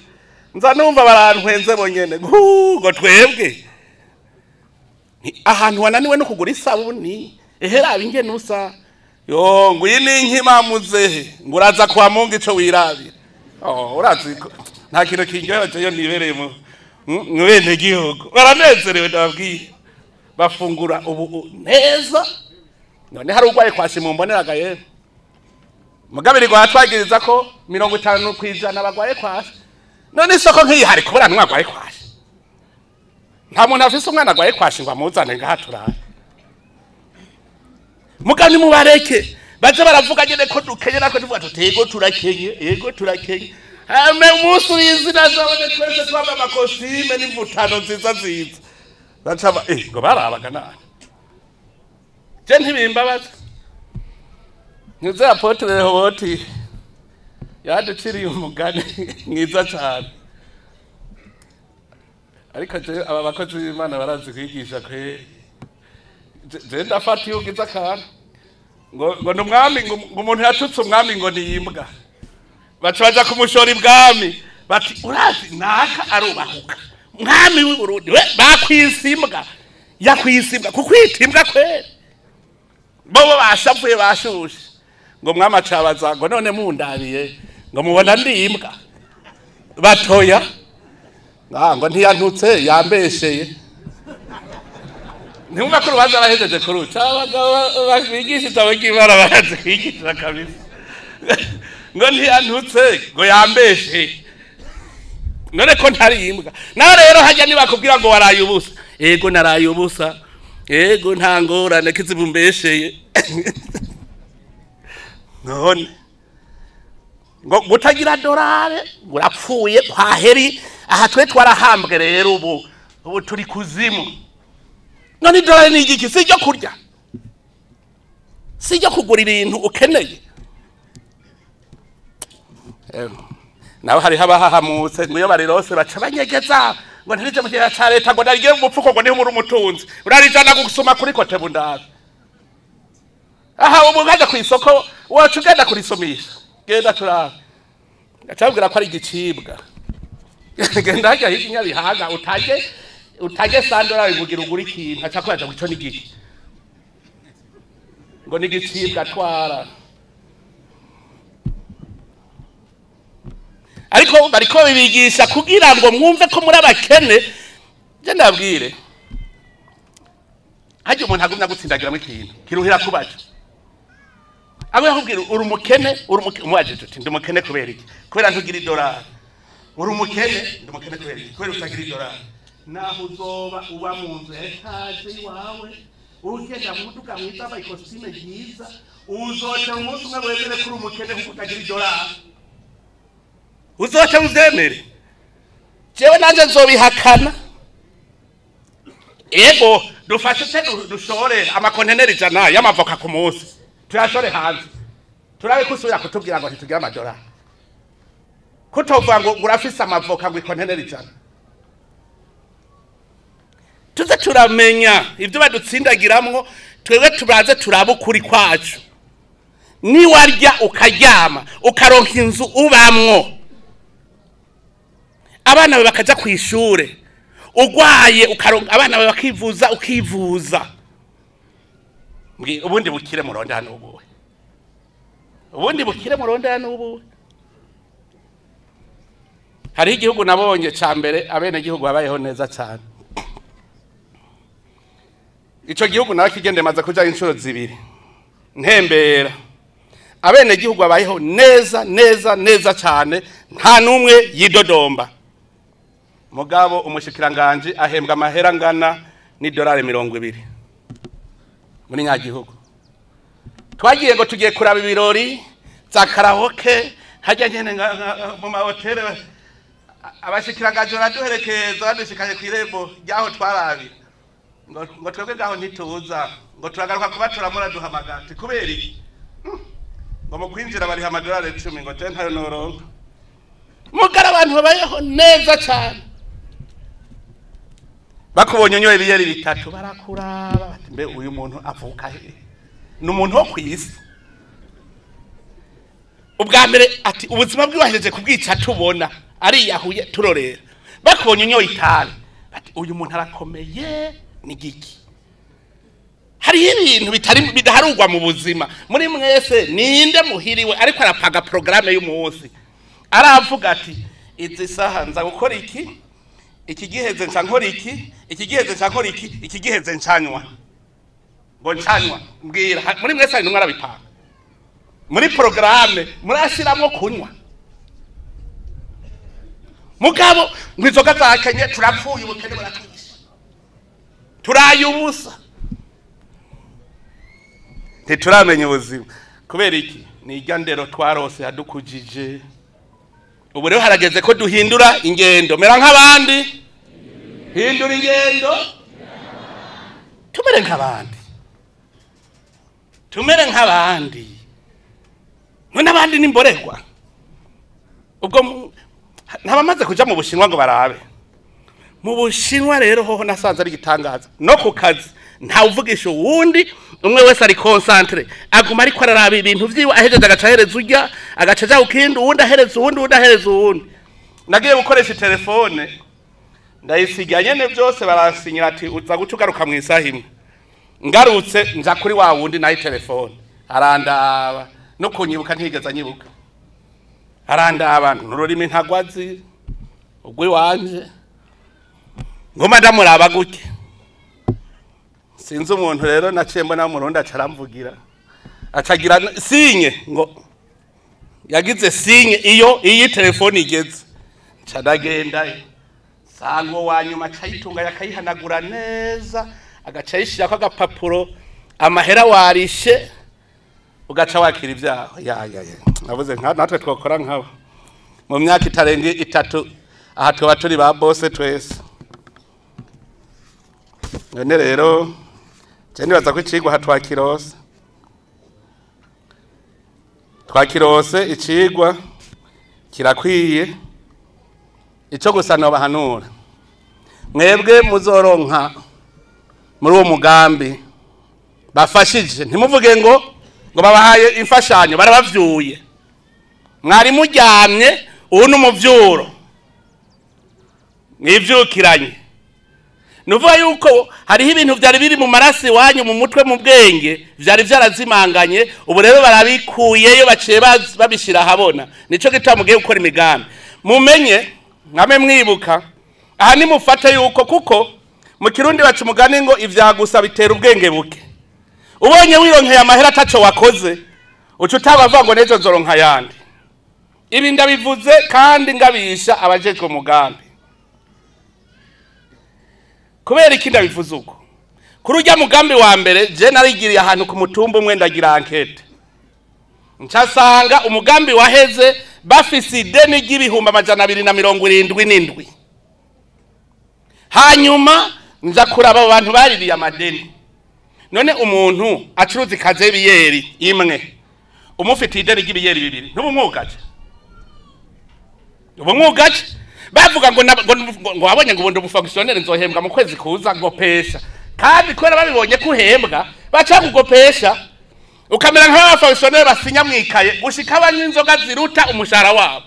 nza numva barantwenze bonyene ngo twebwe ni ahantu wananiwe no kugura isabuni, ehera ingene usa Yo ngo iyi ni inkima muzehe, ngo uraza kwa Mungu ico wirabira. Oh, urazi nta kintu kinyohera jeyo nibereye mu bene gihugu. Baranezerewe ndababwiye. Bafungura ubu neza. None hari urwaye kwashi mu mboneraga yewe. Mugabiri gwatwagiriza ko 50% bagwaye kwashi. None isoko nkiyi hari kubura nwa gwaye kwashi. Nta muntu afise umwana agwaye kwashi ngo amuzane ngaha turabe. Mugani mubareke baze baravuga nyene ko dukenye nako tuvuga tutego turakenye, yego turakenye. Ame umunsi w'izina zabone twese twamba amakositime n'imvutano nziza nziza. Baca ngo barabaga nani. Je ntibimbabaza. Ntuze apotre Rehoboti yaduciriye umugani mwiza cyane. Ariko je aba bakozi b'Imana barazi kwigisha kweri. Je ndafata iyo ugize akantu. Ngo ni umwami, ngo umuntu yatutse umwami ngo ni imbwa. Baca baja kumushora ibwami bati urazi naka arubahuka. Mwami w'i Burundi we bakwise imbwa. Yakwise imbwa kukwita imbwa kweri. Bobo bashavuye bashushe. Ngo mwami acabaza ngo none mundabiye ngo mubona ndi imbwa. Batoya. Ngo ntiyantutse yambesheye. Ntimwumva ko urubanza bahejeje kuruca. Abagabo bigisha ijambo ry'Imana barazi kwigisha kabisa. Ngo ntiyantutse ngo yambesheye. None ko ntari imbwa. Nawe rero hajya nibakubwira ngo waraye ubusa. Ego naraye ubusa. Ego nta ngorane kizibumbesheye. None ngo gutagira dorare urapfuye kwa heri. Aha twe twarahambwe rero ubu turi kuzimu. None idolari ni igiki? Si iryo kurya, si iryo kugura ibintu ukeneye. Nawe hariho abahahamutse ngo iyo barirose baca banyegeza ngo ntirije mu kigega ca leta ngo narige mu mupfuko ngo niho muri umutunzi urarijana gusoma kuri kote bundabe. Aha ubu ukaja kw'isoko wacu ugenda kurisumisha, genda turabe. Acabwira ko ari igicibwa. Genda harya hirya Nyabihaga utage sandora bivugira ugura ikintu aca kubaza ngo ico ni igiki, ngo ni igicibwa twara. Ariko bariko bibigisha kugira ngo mwumve ko muri abakene. Je ndabwire hajye umuntu agumya gutsindagiramwo ikintu kiruhira kubaca. Abo yakubwira uri umukene, uri umukene, uti ndi umukene kubera iki? Kubera ntugira idolari. Uri umukene, ndi umukene kubera iki? Kubera utagira idolari. Naho uzoba uba mu nzu ya etaje iwawe, ugenda mu muduga mwiza wambaye ikositime ryiza, uzoca umunsi umwe wemere ko uri umukene kuko utagira idolari. Uzoca uvyemere. Jewe nanje nzobihakana. Ego dufashe se dushore amakonteneri 100 y'amavoka ku munsi, tuyashore hanze turabe ko usubira kutubwira ngo ntitugire amadolari. Kutovuga ngo urafise amavoka ngo ikonteneri 100. Tuze turamenya ibyo badutsindagiramwo, twebwe turaze turabe ukuri kwacu. Niwarya ukaryama ukaronka inzu ubamwo, abana bawe bakaja kw'ishure, ugwaye ukaronka abana bawe bakivuza ukivuza. Ubundi bukire muronde hano ubuwe. Ubundi bukire muronde hano ubuwe. Hari igihugu nabonye ca mbere abene gihugu babayeho neza cyane. Ico gihugu nawe kigende maze kuja inshuro zibiri ntembera. Abene gihugu babayeho neza neza neza cyane, nta numwe yidodomba. Mugabo umushikiranganje ahembwa amahera ngana ni dolari 20 muri nyagihugu. Twagiye ngo tugiye kuraba ibirori za karaoke hajya nyene mu mahoteli, abashikiranganje baraduherekeza badushikanye kw'irembo ryaho twarabira. Ngo twebwe ngaho ntituza, ngo turagaruka kuba turamura duhamagara ati kubera iki? Ngo mu kwinjira bariha amadolari 10 ngo je ntayo noronka. Mugara abantu babayeho neza cyane. Bakubonye unyoye ibiyeri bitatu barakuraba bati mbe uyu muntu avuka he? Ni umuntu wo kw'isi. Ubwa mbere ati ubuzima bwiwahejeje kubwica tubona ariyahuye turorera. Bakubonye unyoye itabi bati uyu muntu arakomeye ni giki? Hariho ibintu bitari bidaharugwa mu buzima. Muri mwese ninde muhiriwe ariko arapaga programme y'umunsi, aravuga ati izi saha nza gukora iki, iki giheze nca nkora iki, iki giheze nca nkora iki, iki giheze ncanywa, ngo ncanywa. Mbwira, muri mwese hari numwe arabipanga muri programme murashiramwo kunywa? Mugabo ngo inzoga zakenye, turapfuye, ubukene buratwishe, turaye ubusa, ntituramenya ubuzima. Kubera iki? Ni irya ndero twarose yadukujije. Ubu rero harageze ko duhindura ingendo. Mera nk'abandi, hindura ingendo, tumere nk'abandi, tumere nk'abandi. None abandi ni mborerwa. Ubwo ntabamaze kuja mu Bushinwa ngo barabe. Mu Bushinwa rero hoho nasanze ari igitangaza. No ku kazi ntawuvugisha uwundi, umwe wese ari concentré, aguma ariko araraba ibintu vyiwe, ahejeje agaca ahereza urya, agaca aja ukindi, uwundi ahereza uwundi, uwundi ahereza uwundi. Nagiye gukoresha telefone, ndayisiga nyene byose, baransinyira ati uza guca ugaruka mu isaha imwe. Ngarutse nja kuri wa wundi nayo telefone, arandaba no kunyibuka ntigeze anyibuka, arandaba n'ururimi ntagwazi ubwo iwanje, ngoma ndamuraba gutya. Sinzi umuntu rero naciye mbona w'Umurundi aca aramvugira, acagira signe, ngo yagize signe iyo iyi telefone igeze. Nca ndagenda, sanga uwo wa nyuma acayitunga, yakayihanagura neza, agaca ayishirako agapapuro, amahera warishe, ugaca wakira ibyaho. Ya ya ya, navuze nka natwe twakora nkabo mu myaka itarenga 3, aha tuba turi ba bose twese. None rero je nibaza ko icigwa aha twakirose, twakirose, icigwa kirakwiye. Ico gusa nobahanura, mwebwe muzoronka muri uwo mugambi bafashije, ntimuvuge ngo babahaye imfashanyo, barabavyuye. Mwari muryamye, ubu n'umuvyuro mwivyukiranye. Nuvuga yuko hariho ibintu vyari biri mu maraso iwanyu, mu mutwe, mu bwenge, vyari vyarazimanganye. Ubu rero barabikuyeyo, baciye babishira ahabona. Nico gituma mugiye gukora imigambi, mumenye mwame mwibuka aha, nimufate yuko kuko mu Kirundi baca umugani ngo ivyagusa bitera ubwenge buke. Ubonye wironkeye amahera ataco wakoze, uca utabavuga ngo nejo nzoronka ayandi. Ibi ndabivuze kandi ngabisha abajejwe umugambi. Kubera iki ndabivuze uko? Kuri urya mugambi wa mbere, je narigiriye ahantu ku mutumba umwe, ndagira enquête, ncasanga umugambi waheze bafise ideni ry'ibihumbi 277. Hanyuma nza kuraba abo bantu baririye amadeni. None umuntu acuruza ikaze y'ibiyeri imwe, umufitiye ideni ry'ibiyeri bibiri, ntubumwugaje? Ubumwugaje. Bavuga ngo wabonye ngo ubundi umufonctionnaire nzohembwa mu kwezi kuza, ngo pesha. Kandi kubera babibonye ko uhembwa, baca kugopesha, ukamera nk'abafonctionnaire basinya mwikaye gushika banywa inzoga ziruta umushahara wabo.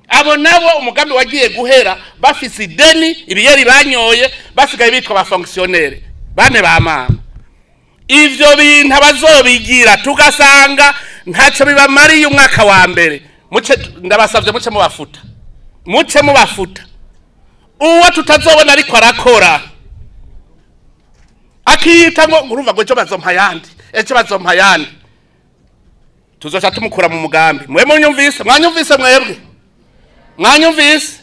Abo nabo umugambi wagiye guhera bafise ideni, ibiyeri banyoye, basigaye bitwa abafonctionnaire bane ba mama. Ivyo bintu abazobigira tugasanga ntaco bibamariye umwaka wa mbere, muce, ndabasavye, muce mubafuta, muce mubafuta. Uwo tutazobona ariko arakora, akiyita ngo urumva ngo ejo bazompa ayandi, ejo bazompa ayandi, tuzoca tumukura mu mugambi. Mwe munyumvise? Mwanyumvise? Mwebwe mwanyumvise?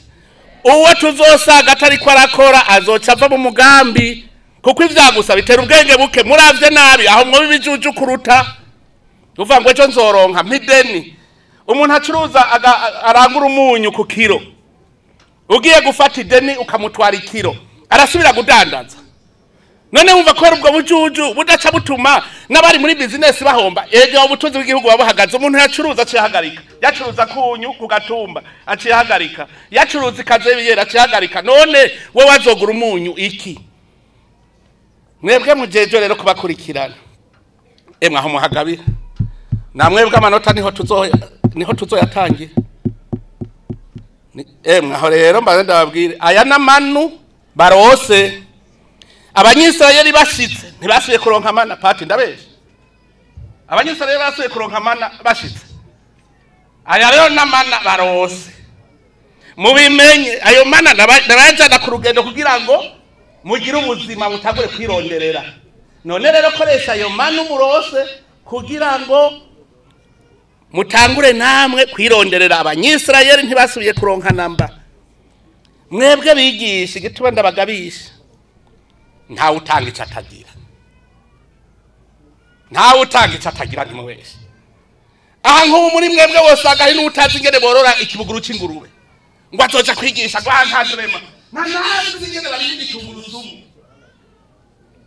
Uwo tuzosaga atariko arakora azoca ava mu mugambi, kuko ivyagusa bitera ubwenge buke. Muravye nabi aho mwoba ibijuju kuruta uvuga ngo ejo nzoronka mpideni. Umuntu acuruza arangura umunyu ku kiro, ugiye gufata ideni ukamutwara ikiro, arasubira kudandaza? None wumva ko ubwo bujuju budaca butuma n'abari muri business bahomba? Ego, ubutunzi bw'igihugu buba buhagaze. Umuntu yacuruza aciye ahagarika, yacuruza kunyu ku gatumba aciye ahagarika, yacuruza ikaze y'ibiyeri aciye ahagarika. None we wazogura umunyu iki? Mwebwe mujejo rero kubakurikirana, emwe aho muhagabira, namwebwe amanota niho tuzoyatangira. Emwe aho rero mbaze ndababwire, aya n'amanu barose. Abanyisirayeli bashitse ntibasubiye kuronka mana pati ndabesha. Abanyisirayeli basubiye kuronka mana bashitse. Aya rero n'amana barose. Mubimenye ayo mana nabajana ku rugendo kugira ngo mugire ubuzima butagure kwironderera. None rero koresha ayo mana umurose kugira ngo mutangure namwe kwironderera. Abanyisirayeli ntibasubiye kuronka namba. Mwebwe bigisha igituba ndabagabisha. Ntawe utanga icyo atagira. Ntawe utanga icyo atagira ntimuwese. Aha nk'ubu muri mwebwe wosanga hari n'utazi ingene borora ikibuguru c'ingurube. Ngo azoja kwigisha ngo ankadrema. Na nazi ingene barindi itungurusumu.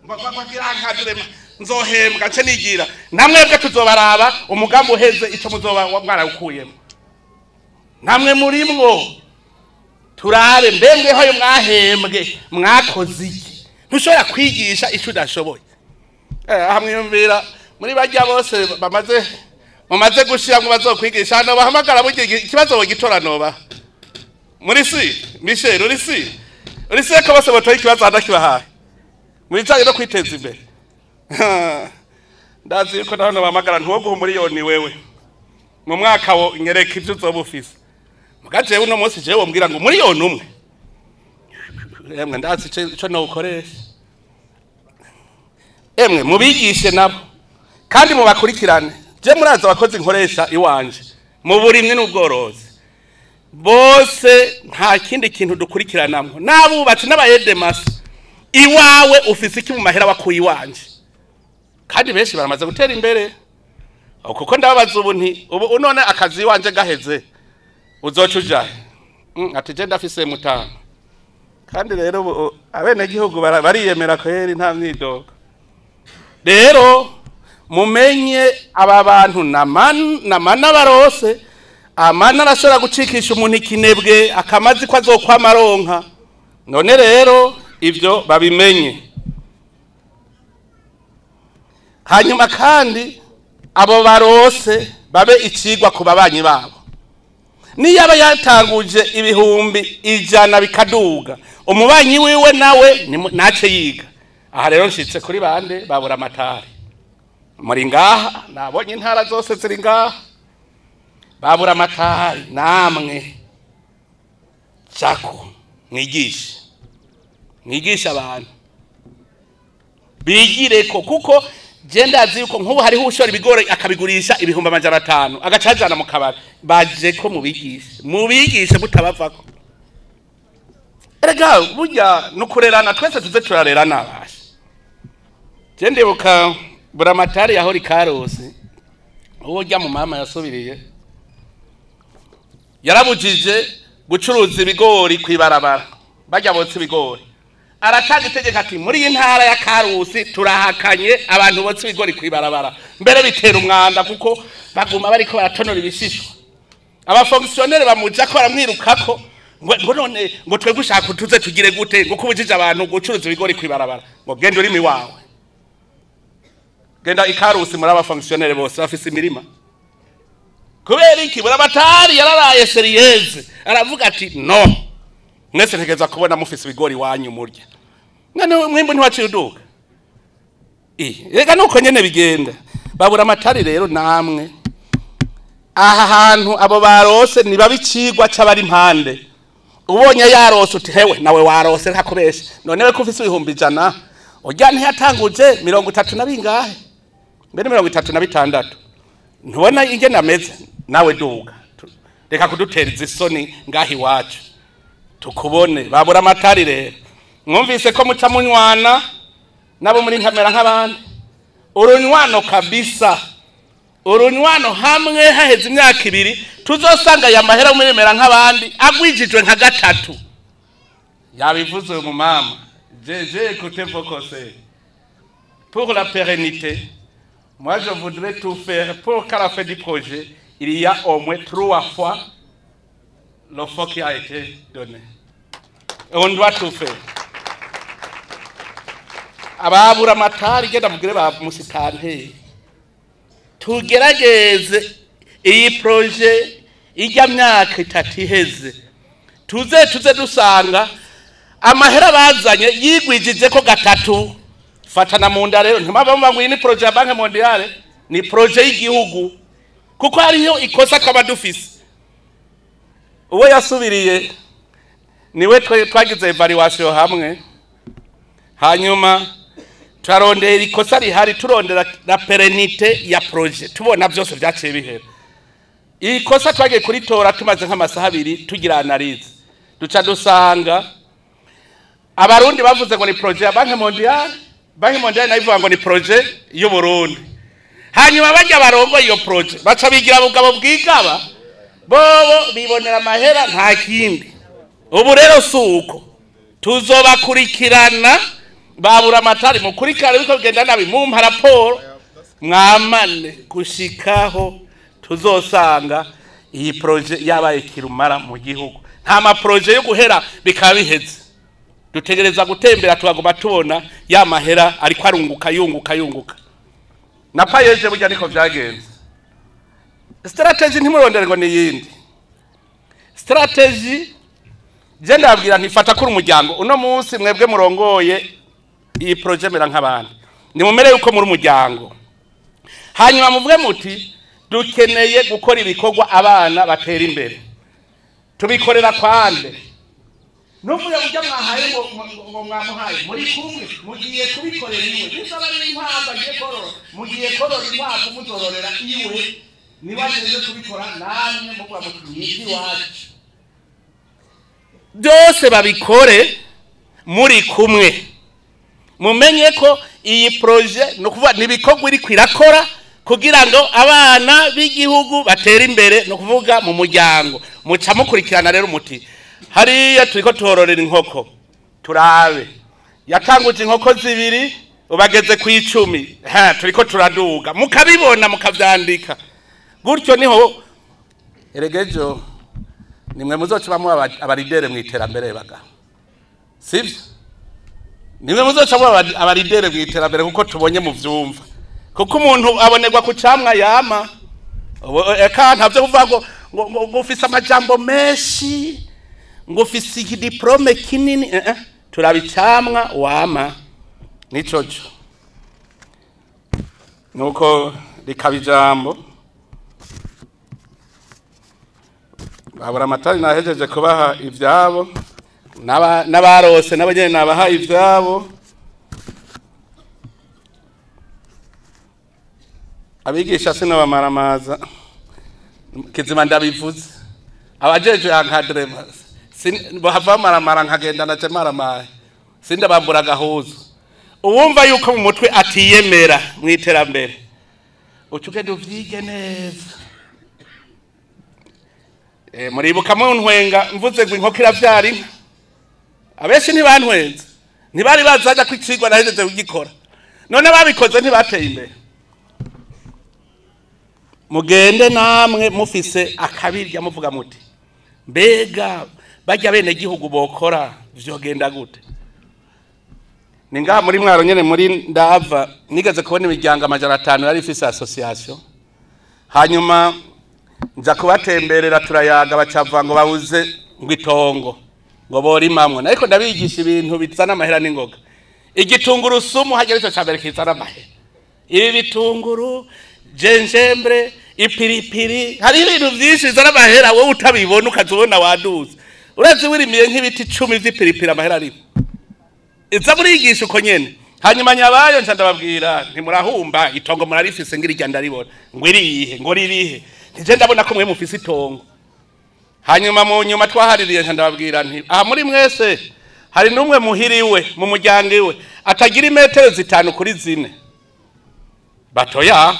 Ngo ankadrema nzohembwa nce nigira. Namwebwe tuzobaraba umugambi uheze ico muzoba mwarawukuyemo. Namwe murimwo turabe mbembwe hoyo mwahembwe mwakoze iki. Ntushobora kwigisha ico udashoboye. Hamwiyumvira muri barya bose bamaze mumaze gushira ngo bazokwigisha hano bahamagara burya ikibazo bogitora noba. Muri si Michel uri si uri si ko bose botoye ikibazo hadakibahaye. Muri cyaje no kwiteza imbere. Ndazi yuko naho bahamagara ntuwo miliyoni wewe. Mu mwaka wo nyereka ivyo uzoba ufise. Mugaje uno munsi jewe wombwira ngo miliyoni umwe. Emwe ndazi ico no ukoresha. Emwe mubigishe nabo kandi mubakurikirane. Je muraza abakozi nkoresha iwanje mu burimwe n'ubworozi bose nta kindi kintu dukurikiranamwo n'abubatsi n'abayedemasi. Iwawe ufise iki mu mahera wakuye iwanje? Kandi benshi baramaze gutera imbere. Kuko ndababaza ubu nti ubu none akazi iwanje gaheze uzoca ujahe? Ati je ndafise mutanu. Kandi rero abene gihugu bariyemera kweri nta myidogo. Rero mumenye aba bantu namana barose. Amana arashobora gucikisha umuntu ikinebwe akamazi ko azokwamaronka. None rero ivyo babimenye. Hanyuma kandi abo barose babe icigwa ku babanyi babo. Niyaba yatanguje 100,000 bikaduga, umubanyi wiwe nawe nace yiga. Aha rero nshitse kuri bande babura amatari. Muri ngaha nabonye intara zose ziri ngaha. Babura amatari namwe chako mwigishe. Mwigishe abantu. Bigireko kuko je ndazi yuko nkubu hariho ushora ibigori akabigurisha 500,000 agacajana mu kabari. Baje ko mubigishe. Mubigishe mutabavako. Erega burya nukurerana twese tuze turarerana abasha. Je ndibuka buramatari yahori Karusi uwo rya mu mama yasubiriye yarabujije gucuruza ibigori kwibarabara bajya botsa ibigori. Aratanga itegeko ati muri iyi ntara ya Karusi turahakanye abantu botsa ibigori kwibarabara mbere bitera umwanda kuko baguma bariko baratonora ibishishwa. Abafonctionnaire bamuja ko baramwirukako ngo none ngo twebwe ushaka tuze tugire gute ngo kubujije abantu gucuruza ibigori kwibarabara ngo genda urimi wawe. Genda ikarusi muri abafonctionnaire bose bafise imirima. Kubera iki buramatari yararaye seriyeze aravuga ati no mwese ntegeza kubona mufise ibigori wanyu murya. None mwimbo ntiwaciye uduka. Rega nuko nyene bigenda. Babura amatari rero namwe aha hantu abo barose nibabicigwa c'abari impande. Ubonye yarose uti hewe nawe warose ntakubesha. None we ko ufise 100,000 urya ntiyatanguje 30 na bingahe? Mbere 36. Ntubona ingene ameze nawe duga. Reka kudutereza isoni ngahi iwacu. Tukubone babura amatari rero. Mwumvise ko muca munywana nabo muri nkamera nk'abandi. Urunywano kabisa. Urunywano hamwe haheze imyaka 2 tuzosanga ya mahera muremera nk'abandi agwijijwe nka 3. Yabivuze mu mama. J'ai écouté vos conseils. Pour la pérennité, moi je voudrais tout faire pour qu'à la fin du projet, il y a au moins 3 fois le fonds qui a été donné. Et on doit tout faire. Ababura amatari genda mugire ba musitante. Tugerageze iyi projet ijya myaka 3 iheze. Tuze dusanga Amahera bazanye yigwijije ko gatatu. Fatana mu nda rero ntimava ngo iyi ni projet ya Banque Mondiale, ni projet y'igihugu, kuko hariyo ikosa twaba dufise. Uwo yasubiriye niwe twagize evaluation hamwe, hanyuma turarondera ikosa rihari, turondera la pérennité ya projet, tubona byose byaciye bihera. Ikosa twagiye kuritora tumaze nk'amasaha abiri tugira analyse, duca dusanga Abarundi bavuze ngo ni projet ya Banque Mondiale, Banque Mondiale nayo ivuga ngo ni projet y'u Burundi. Hanyuma bajya barongo iyo projet baca bigira bugabo bwigaba, bobo bibonera amahera nta kindi. Ubu rero suko tuzobakurikirana, babura amatari mukurikirana biko bigenda nabi, mumpa raporo mwamane gushikaho tuzosanga iyi projet yabaye kirumara mu gihugu. Nta ma projet yo guhera bikaba biheze, dutegereza gutembera tugaguma tubona ya mahera ariko arunguka yunguka yunguka. Na payeje burya niko vyagenze. Strategy ntimurondere ngo ni yindi strategy. Je ndabwira ntifata kuri umuryango uno munsi mwebwe murongoye iyi projet mera nk'abandi, nimumere yuko muri umuryango, hanyuma muvuge muti dukeneye gukora ibikorwa abana batera imbere, tubikorera kwande. Nuvuye ujya mwahaye ngo mwamuhaye muri kumwe, mugiye kubikorera iwe, bisaba ari inkwavu agiye korora, mugiye korora inkwavu muzororera iwe, niba agiye kubikora namwe muvuga muti ni iwacu. Byose babikore muri kumwe, mumenye ko iyi projet no kuvuga nibikorwa iri kwirakora kugira ngo abana b'igihugu batere imbere, no kuvuga mu muryango. Muca mukurikirana rero muti hariya turiko tuhororera inkoko, turabe yatanguje inkoko 2 ubageze ku 10, turiko turaduga, mukabibona mukavyandika gutyo. Niho eregejo nimwe muzocabamwe abaridere mu iterambere baga, sivyo? Nimwe muzocabamwe abaridere mu iterambere, kuko tubonye mu vyumva, kuko umuntu abonerwa ku camwa yama. Eka ntavyo kuvuga ngo ngo ufise amajambo menshi, ngo ufise igidiplome kinini, turabicamwa wama nicoco. Nuko rikaba ijambo babura amatari nahejeje kubaha ivyabo, n'abarose nabo nyene nabaha ivyabo. Abigisha sinabamaramaza kizima ndabivuze, abajeje encadrement bahava maramara nkagenda naje maramaye, sindabambura gahuzo. Uwumva yuko mu mutwe atiyemera mu iterambere, ucuke duvyige neza. Muribuka mu ntwenga mvuze ngo inkoko iravyara inka, abenshi ntibantwenze, ntibari bazaja kwicigwa nahejeje kugikora, none babikoze ntibateye imbere. Mugende namwe mufise akabirya muvuga muti mbega bajya bene gihugu bokora vyogenda gute? Ni ngaha muri Mwaro nyene muri ndava nigeze kubona imiryango 500 yari ifise association, hanyuma nza kubatemberera turayaga, bacava ngo babuze ngo itongo ngo borimamwe, ariko ndabigisha ibintu bizana amahera n'ingoga. Igitungurusumu hagera ico cambere kizana amahera, ibi bitunguru, gingembre, ipiripiri, hari ibintu vyinshi bizana amahera wowe utabibona ukazubona waduze. Urazi wirimiye nk'ibiti 10 vy'ipiripiri amahera arimo. Iza murigisha uko nyene. Hanyuma nyabayo nca ndababwira ntimurahumba itongo murarifise ngira irya ndaribona, ngo irihe ngo ririhe, nje ndabona ko mwe mufise itongo. Hanyuma mu nyuma twahaririye nca ndababwira nti aha muri mwese hari numwe muhiriwe mu muryango iwe atagira imetero 5 kuri 4. Batoya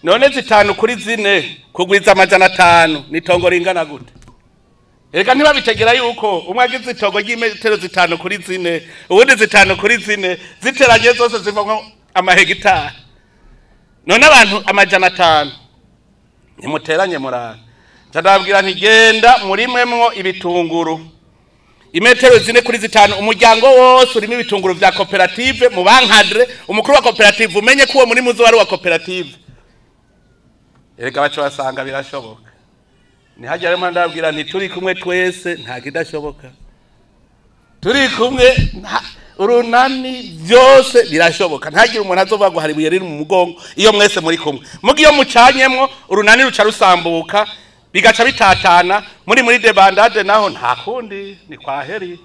none 5 kuri 4 kugwiza 500 ni itongo ringana gute? Eka ntibabitegera yuko umwe agize itongo ry'imetero 5 kuri 4, ubundi 5 kuri 4 ziteranye zose zivamo amahegitari. None abantu 500 nimuteranye murana. Ndababwira nti genda murimwemwo ibitunguru imetero 4 kuri 5, umuryango wose urimo ibitunguru vya koperative, mu bankadre umukuru wa koperative umenye ko uwo muri muzo wari wa koperative. Erega baco basanga birashoboka. Ni hajya rero ndababwira nti turi kumwe twese nta kidashoboka. Turi kumwe urunani byose birashoboka. Ntagire umuntu azovuga ngo hari ibuye riri mu mugongo iyo mwese muri kumwe. Mugi iyo mucanyemwo urunani ruca rusambuka bigaca bitatana muri debandade, naho nta kundi ni kwaheri.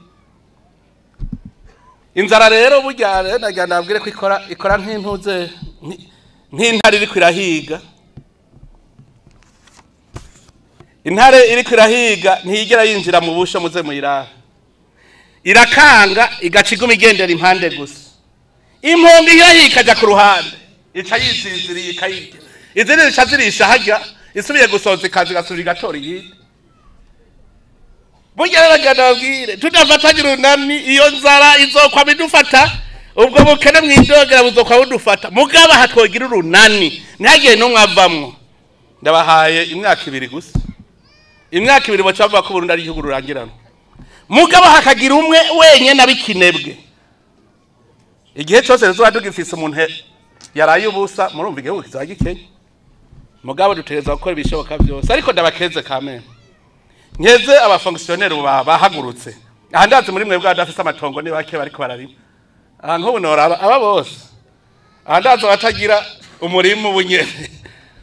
Inzara rero burya rero nagira nabwire ko ikora nk'intuze nk'intare iriko irahiga. Intare iriko irahiga ntiyigera yinjira mu busho muze muyirabe. Irakanga igaca iguma igendera impande gusa. Impongo iyo ikaja ku ruhande ica yisinziriye ikayirya, izindi zica zirisha harya, isubiye gusoza ikaza igasubira igatora iyindi. Burya rero nagira nababwire tudafatanye urunani iyo nzara izokwama idufata, ubwo bukene mwidogera buzokwa budufata. Mugabo aha twogira urunani ntihagire n'umwe avamwo. Ndabahaye imyaka 2 gusa, imyaka 2 baca bavuga ko Burundi ari igihugu rurangiranwa. Mugabo hakagira umwe wenyene abikinebwe. Igihe cyose tuzoba tugifise umuntu yaraye ubusa, murumva igihugu kizoba gikenye. Mugabo dutegerezwa gukora ibishoboka byose. Ariko ndabakeze kameme, nkeze abafonctionnaire bahagurutse. Aha ndazi muri mwebwe abadafise amatongo ni bake bariko bararima. Aha nk'ubu noraba aba bose, aha ndazi abatagira umurima ubu nyene.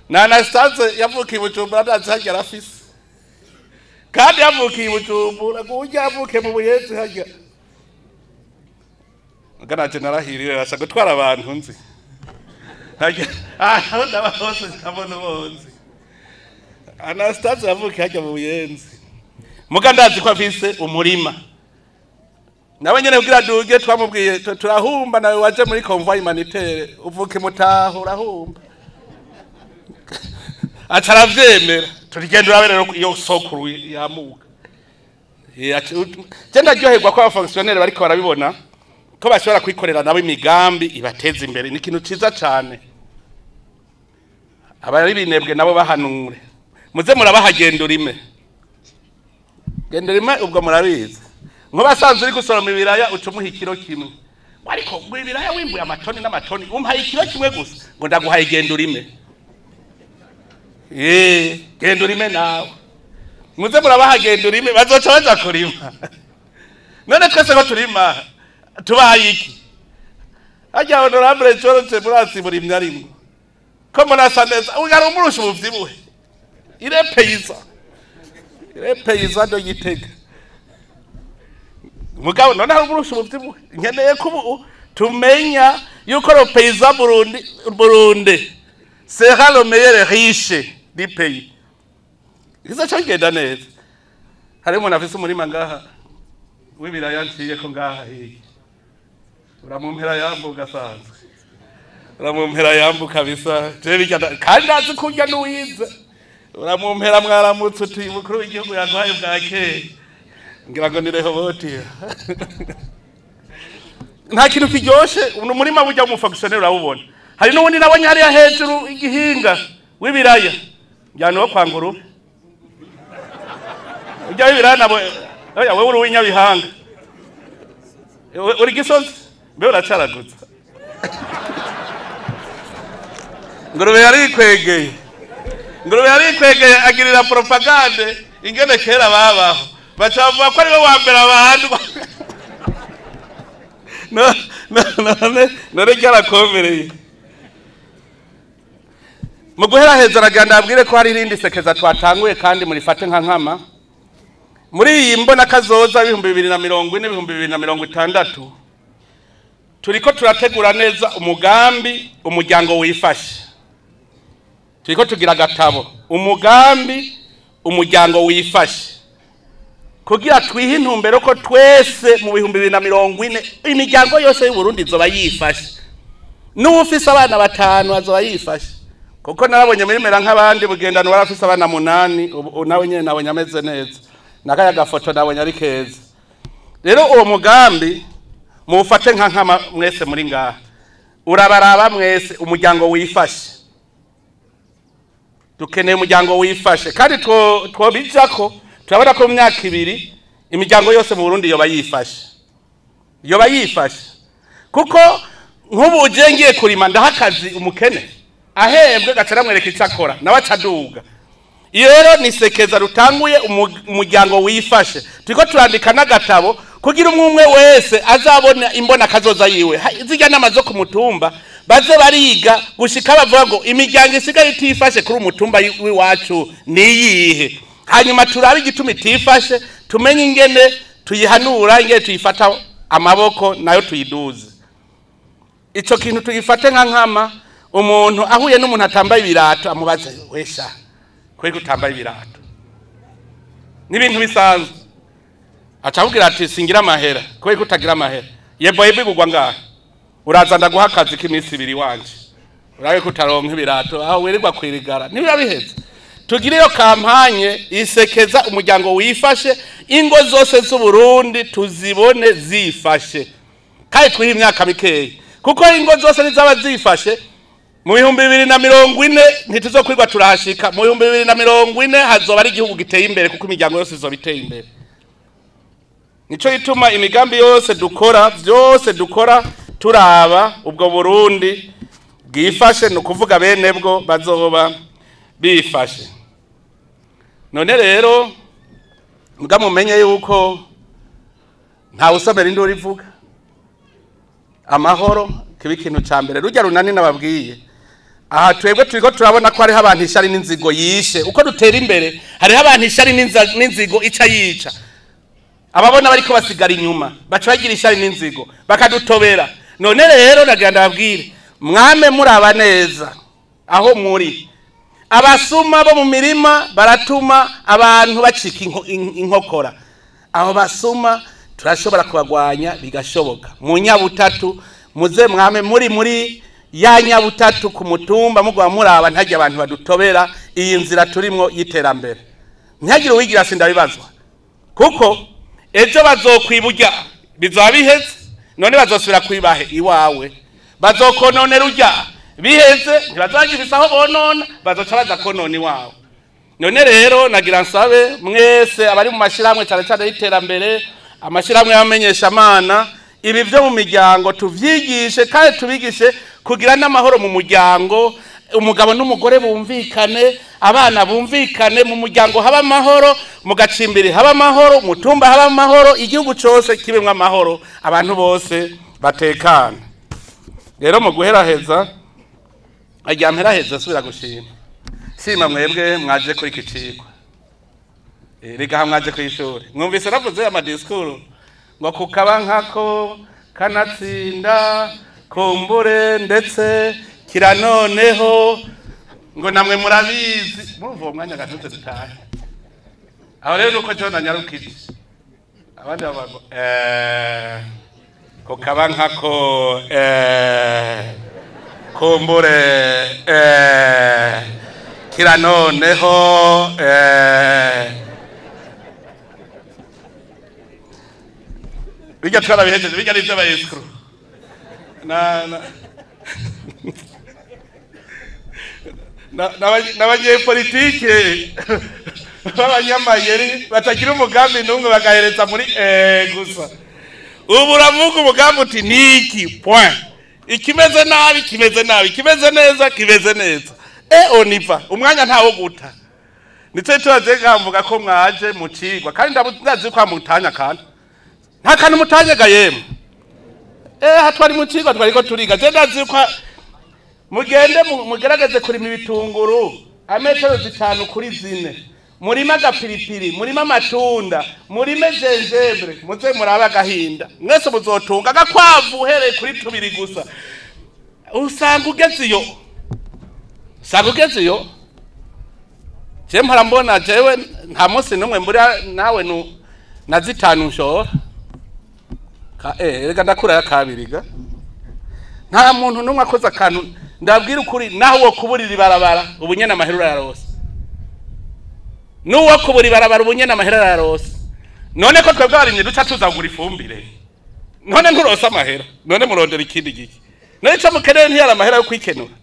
Na Anastase yavukiye i Bujumbura, ndazi harya arafise, kandi yavukiye i Bujumbura, kurya yavukiye mu Buyenzi harya. Muga naje narahiriwe, arasha gutwara abantu nzi. Harya, aho ndaba hose ndabona uwo nzi. Anastase yavukiye harya mu Buyenzi. Muga ndazi ko afise umurima. Nawe nyene kugira duge twamubwiye turahumba, nawe waje muri convoi humanitaire uvuke mutaho urahumba. Aca aravyemera. Turigenda urabe rero iyo sokuru yamuka. Je ndaryoherwa ko abafonctionnaire bariko barabibona ko bashobora kwikorera nabo imigambi ibateza imbere. Ni ikintu ciza cane. Abari binebwe nabo bahanure, muze murabahagenda urime. Genda urime ubwo murabizi. Nkubasanzwe uri gusoroma ibiraya uca umuha ikiro kimwe. Ariko ngo ibiraya wimbuye amatoni n'amatoni umpaye ikiro kimwe gusa, ngo ndaguhaye genda urime. Genda urime nawe. Muze murabahagenda urime bazoca baja kurima. None twese ko turima tubaye iki? Harya honorable George murasi murimye arimwo. Ko murasa neza ugara umurusha ubuvyibuhe. Irepeyisa. Irepeyisa ndo Gitega. Mugabo none hari umurusha ubuvyibuhe. Nkeneye ko ubu tumenya yuko le paysan Burundi sera le meilleur riche du pays. Izo cagenda neza. Hari umuntu afise umurima ngaha w'ibiraya nciye ko ngaha hirya. Uramumpera yambuka asanzwe. Uramumpera yambuka kabisa. Je bijya kandi azi kurya n'uwize. Uramumpera mwaramutse uti mukuru w'igihugu yaguhaye bwakeye. Ngira ngo ni Rehoboti. Nta kintu kiryoshe umurima burya w'umufonctionnaire urawubona. Hari n'uwundi nabonye hariya hejuru igihinga w'ibiraya. Njyana wo kwa Ngurube. Ujya w'ibiraya nabo oya wewe uri uw'inyabihanga. Uri Gisozi mbe uracaragutse. Ngurube yarikwegeye. Ngurube yarikwegeye agirira propagande ingene kera babaho. Baca bavuga ko ariwe wa mbere abantu. None ryarakomereye. Mu guheraheza aragenda abwire ko hari irindi sekeza twatanguye kandi murifate nka nkama. Muri iyi mbona kazoza 2040 2060 turiko turategura neza umugambi umuryango wifashe. Turiko tugira agatabo umugambi umuryango wifashe, kugira twihe intumbero ko twese mu 2040 imiryango yose y'u Burundi izoba yifashe. N'uwufise abana 5 azoba yifashe. Kuko narabonye muri mera nk'abandi bugendano barafise abana 8, ubu nawe nyene nabonye ameze neza. Nakaya gafoto nabonye ari keza. Rero uwo mugambi mufate nka nkama mwese muri ngaha. Urabaraba mwese umuryango wifashe. Dukeneye umuryango wifashe kandi twobijako turabona ko mu myaka 2 imiryango yose mu Burundi yoba yifashe. Yoba yifashe. Kuko nk'ubu uje ngiye kurima ndahakazi umukene ahembwe gaca namwereka icyo akora nawe acaduga. Iyo rero ni sekeza rutanguye umuryango wifashe. Turiko turandika n'agatabo Kugira umwe wese azabona imbona kazoza yiwe. Zijya namazo ku mutumba baze bariga gushika bavuga ngo imiryango isigaye itifashe kuri umutumba w'iwacu niyihe. Hanyuma turabe igituma itifashe, tumenye ingene tuyihanura, ingene tuyifata amaboko nayo tuyiduze. Ico kintu tuyifate nka nkama. Umuntu ahuye n'umuntu atambaye ibirato amubaza wesha kwego utambaye ibirato, n'ibintu bisanzwe. Acabwira ati singira amahera. Kwego utagira amahera, yebo yebo igugwa ngaha, uraza ndaguha akazi k'iminsi ibiri wanje, urabe ko utaronka ibirato aho wirirwa kwirigara. Nibiba biheze. Tugire iyo kampanye isekeza umuryango wifashe, ingo zose z'u Burundi tuzibone zifashe, kandi twihe imyaka mikeyi, kuko ingo zose nizaba zifashe mu 2040 ntituzokwirwa turahashika. Mu 2040 hazoba ari igihugu giteye imbere, kuko imiryango yose izoba iteye imbere. Nico gituma imigambi yose dukora, byose dukora turaba ubwo Burundi bwifashe, ni ukuvuga bene bwo bazoba bifashe. None rero mbwa mumenye yuko nta usomera induru ivuga amahoro kiba ikintu ca mbere. Rujya runani nababwiye aha, twebwe turiko turabona ko hariho abantu ishari n'inzigo yishe. Uko dutera imbere hariho abantu ishari n'inzigo ica yica. Ababona bariko basigara inyuma baca bagira ishari n'inzigo bakadutobera. None rero nagira ndababwire, mwame muraba neza aho muri. Abasuma bo mu mirima baratuma abantu bacika inkokora. Aho basuma turashobora kubagwanya bigashoboka. Mu nyabutatu muze mwame muri ya nyabutatu ku mutumba, mugwa muraba ntajya abantu badutobera iyi nzira turimwo y'iterambere. Ntihagire uwigira sindabibazwa, kuko ejo bazokwiburya bizoba biheze. None bazosubira kwibahe iwawe, bazokononera urya biheze, ntibazagifise aho bonona, bazoca baza konona iwawe. None rero nagira nsabe mwese abari mu mashirahamwe cyane cyane y'iterambere, amashirahamwe y'abamenyesha amana, ibi byo mu miryango tuvyigishe, kandi tubigishe kugira n'amahoro mu muryango. Umugabo n'umugore bumvikane, abana bumvikane, mu muryango haba amahoro, mu gacimbiri haba amahoro, mu tumba haba amahoro, igihugu cose kibemwe amahoro, abantu bose batekana. Rero mu guheraheza, ajya mperaheza subira gushima. Shima mwebwe mwaje kuri iki cigwa. Rega mwaje kwishuri. Mwumvise navuze ama discours ngo kukaba nkako kanatsinda kumbure ndetse kiranoneho ngo namwe murabizi. Murumva uwo mwanya gatuze dutahe. Aho rero nuko John anyarukije. Abandi bavuga kukaba nkako kumbure kiranoneho bijya twarabihejeje, bijya n'ibyo abayesikuru n'abanyepolitike b'abanyamayeri batagira umugambi n'umwe bagahereza muri gusa. Ubu uravuga umugambi uti niki point, ikimeze nabi kimeze nabi, kimeze neza kimeze neza, oniva umwanya ntawo guta. Nico turaje ngamvuga ko mwaje mucigwa, kandi ndazi ko mutanya kandi nta kantu mutanyega yemwe. Hatwari mucigwa twariko turiga. Je ndazi ko mugende mugerageze kurima ibitunguru ametero 5 kuri 4, murima agapiripiri, murima amatunda, murime gingembre, muze murabe agahinda mwese muzotunga agakwavu uhereye kuri 2 gusa. Usanga ugeze iyo, usanga ugeze iyo. Je mpora mbona jewe nta munsi n'umwe mbura nawe na 5 nshora reka ndakura ya kabiri ga. Nta muntu n'umwe akoze akantu ndabwira ukuri, naho wo kuburira ibarabara ubunyene amahera yarose, nuwo kubura ibarabara ubunyene amahera yarose. None ko twebwe abarimyi duca tuzagura ifumbire, none nturose amahera, none murondera ikindi giki? None ico mukeneye ntiyari amahera yo kwikenura.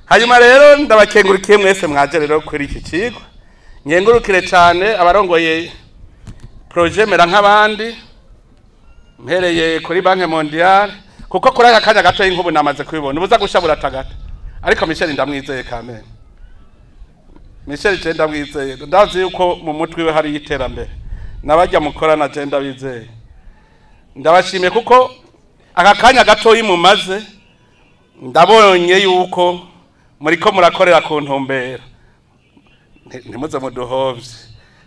Hanyuma rero ndabakengurikiye mwese mwaje rero kuri iki cigwa. Nkengurukire cyane abarongoye projet mera nk'abandi, mpereye kuri Banque Mondiale, kuko kuri aka kanya gato y'inkubu namaze kubibona ubuza gushabura tagata. Ariko Michel ndamwizeye kamere, Michel je ndamwizeye, ndazi yuko mu mutwe we hari iterambere, nabajya mukora na je ndabizeye. Ndabashimiye kuko aka kanya gatoyi mumaze ndabonye yuko muriko murakorera ku ntumbero. Ntimuze muduhovye,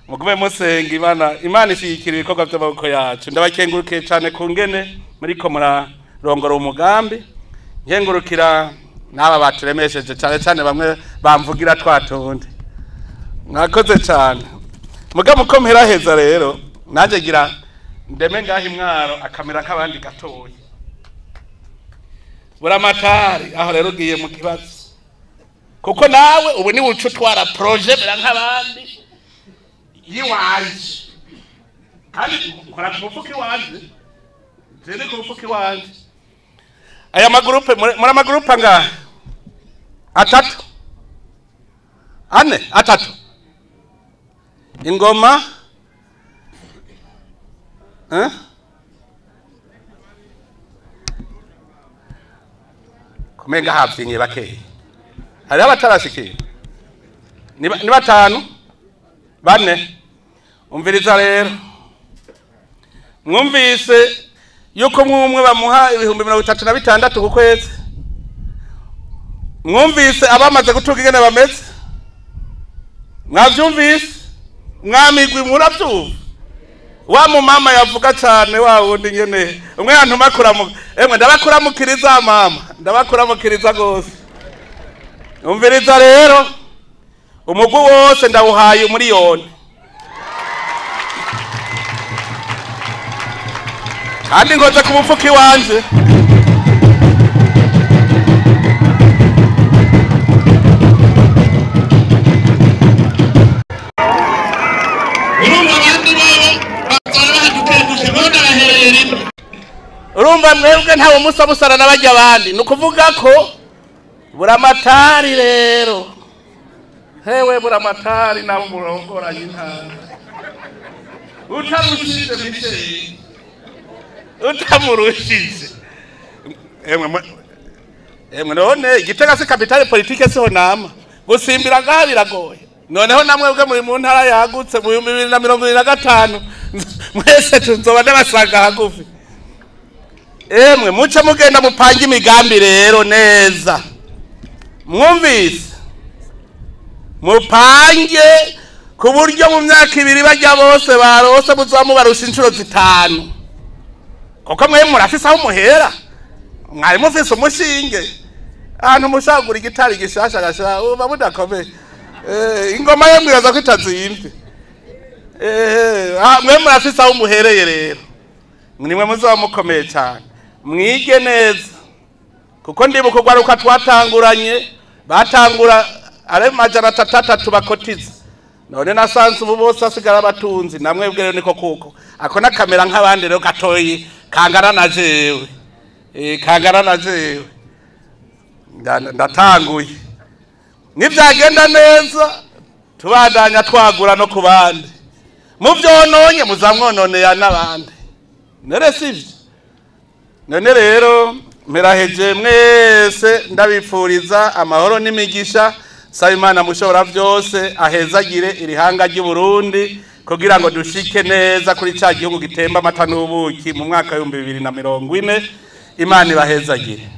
mugume musenga Imana, Imana ishigikira ibikorwa by'amaboko yacu. Ndabakengurukiye cyane ku ngene muriko murarongora umugambi, nkengurukira n'aba baturemesheje cyane cyane bamwe bamvugira twatundi. Mwakoze cyane. Muga muko mperaheza rero nanjye gira ndeme ngaho imwaro akamera nk'abandi gatoya. Buramatari aho rero ugiye mu kibazo, kuko nawe ubu ni uca utwara projet mera nk'abandi yiwanje, kandi nkora ku mufuka iwanje, jene ku mufuka iwanje. Aya magrupe muri amagrupe angahe? Atatu, ane, atatu. Ingoma kumenga havyinye bakeyi, hariho abatarashikira ni batanu bane. Umviriza rero, mwumvise yuko mwumwe bamuha 36,000 ku kwezi. Mwumvise abamaze gutuka ingene bameze, mwavyumvise? Mwamigwi muravyumva? Wa mumama yavuga cyane wa wundi nyene umwe yantuma kuramuka, emwe ndabakuramukiriza mama, ndabakuramukiriza gose. Umviriza rero, umugwi wose ndawuhaye 1,000,000, kandi nkoze ku mufuka iwanje. Urumva mwebwe ntawe musa musara n'abajya abandi, ni ukuvuga ko buramatari rero, hewe buramatari nabo murongoranye intara, utamurushije Michel, utamurushije emwe. None Gitega si capitale politique, siho nama gusimbira ngaha biragoye. Noneho namwebwe muri mu ntara yagutse mu 2025 mwese tuzoba ndabasanga hagufi. Emwe muce mugenda mupange imigambi rero neza, mwumvise? Mupange ku buryo mu myaka ibiri bajya bose barose muzoba mubarusha inshuro 5, kuko mwe murafise aho muhera, mwari mufise umushinge ahantu mushagura igitari gishasha gasha uba mudakomeye. Ingoma ye mwibaza ko itazimvye. Mwe murafise aho muhereye rero, nimwe muzoba mukomeye cyane. Mwige neza, kuko ndibuka urwaruka twatanguranye batangura ari 300 bakotiza, none nasanze ubu bose asigara abatunzi. Namwebwe rero niko kuko ako nakamera nk'abandi rero gatoyi kangana na jewe, kangana na jewe. Ndatanguye, nibyagenda neza tubandanya twagura no ku bandi, muvyononye muzamwononera n'abandi. Nere sivyo? None rero meraheje mwese, ndabipfuriza amahoro n'imigisha. Saba Imana mushobora byose ahezagire irihanga ry'u Burundi kugira ngo dushike neza kuri ca gihugu gitemba amata n'ubuki mu mwaka wa 2040. Imana ibahezagire.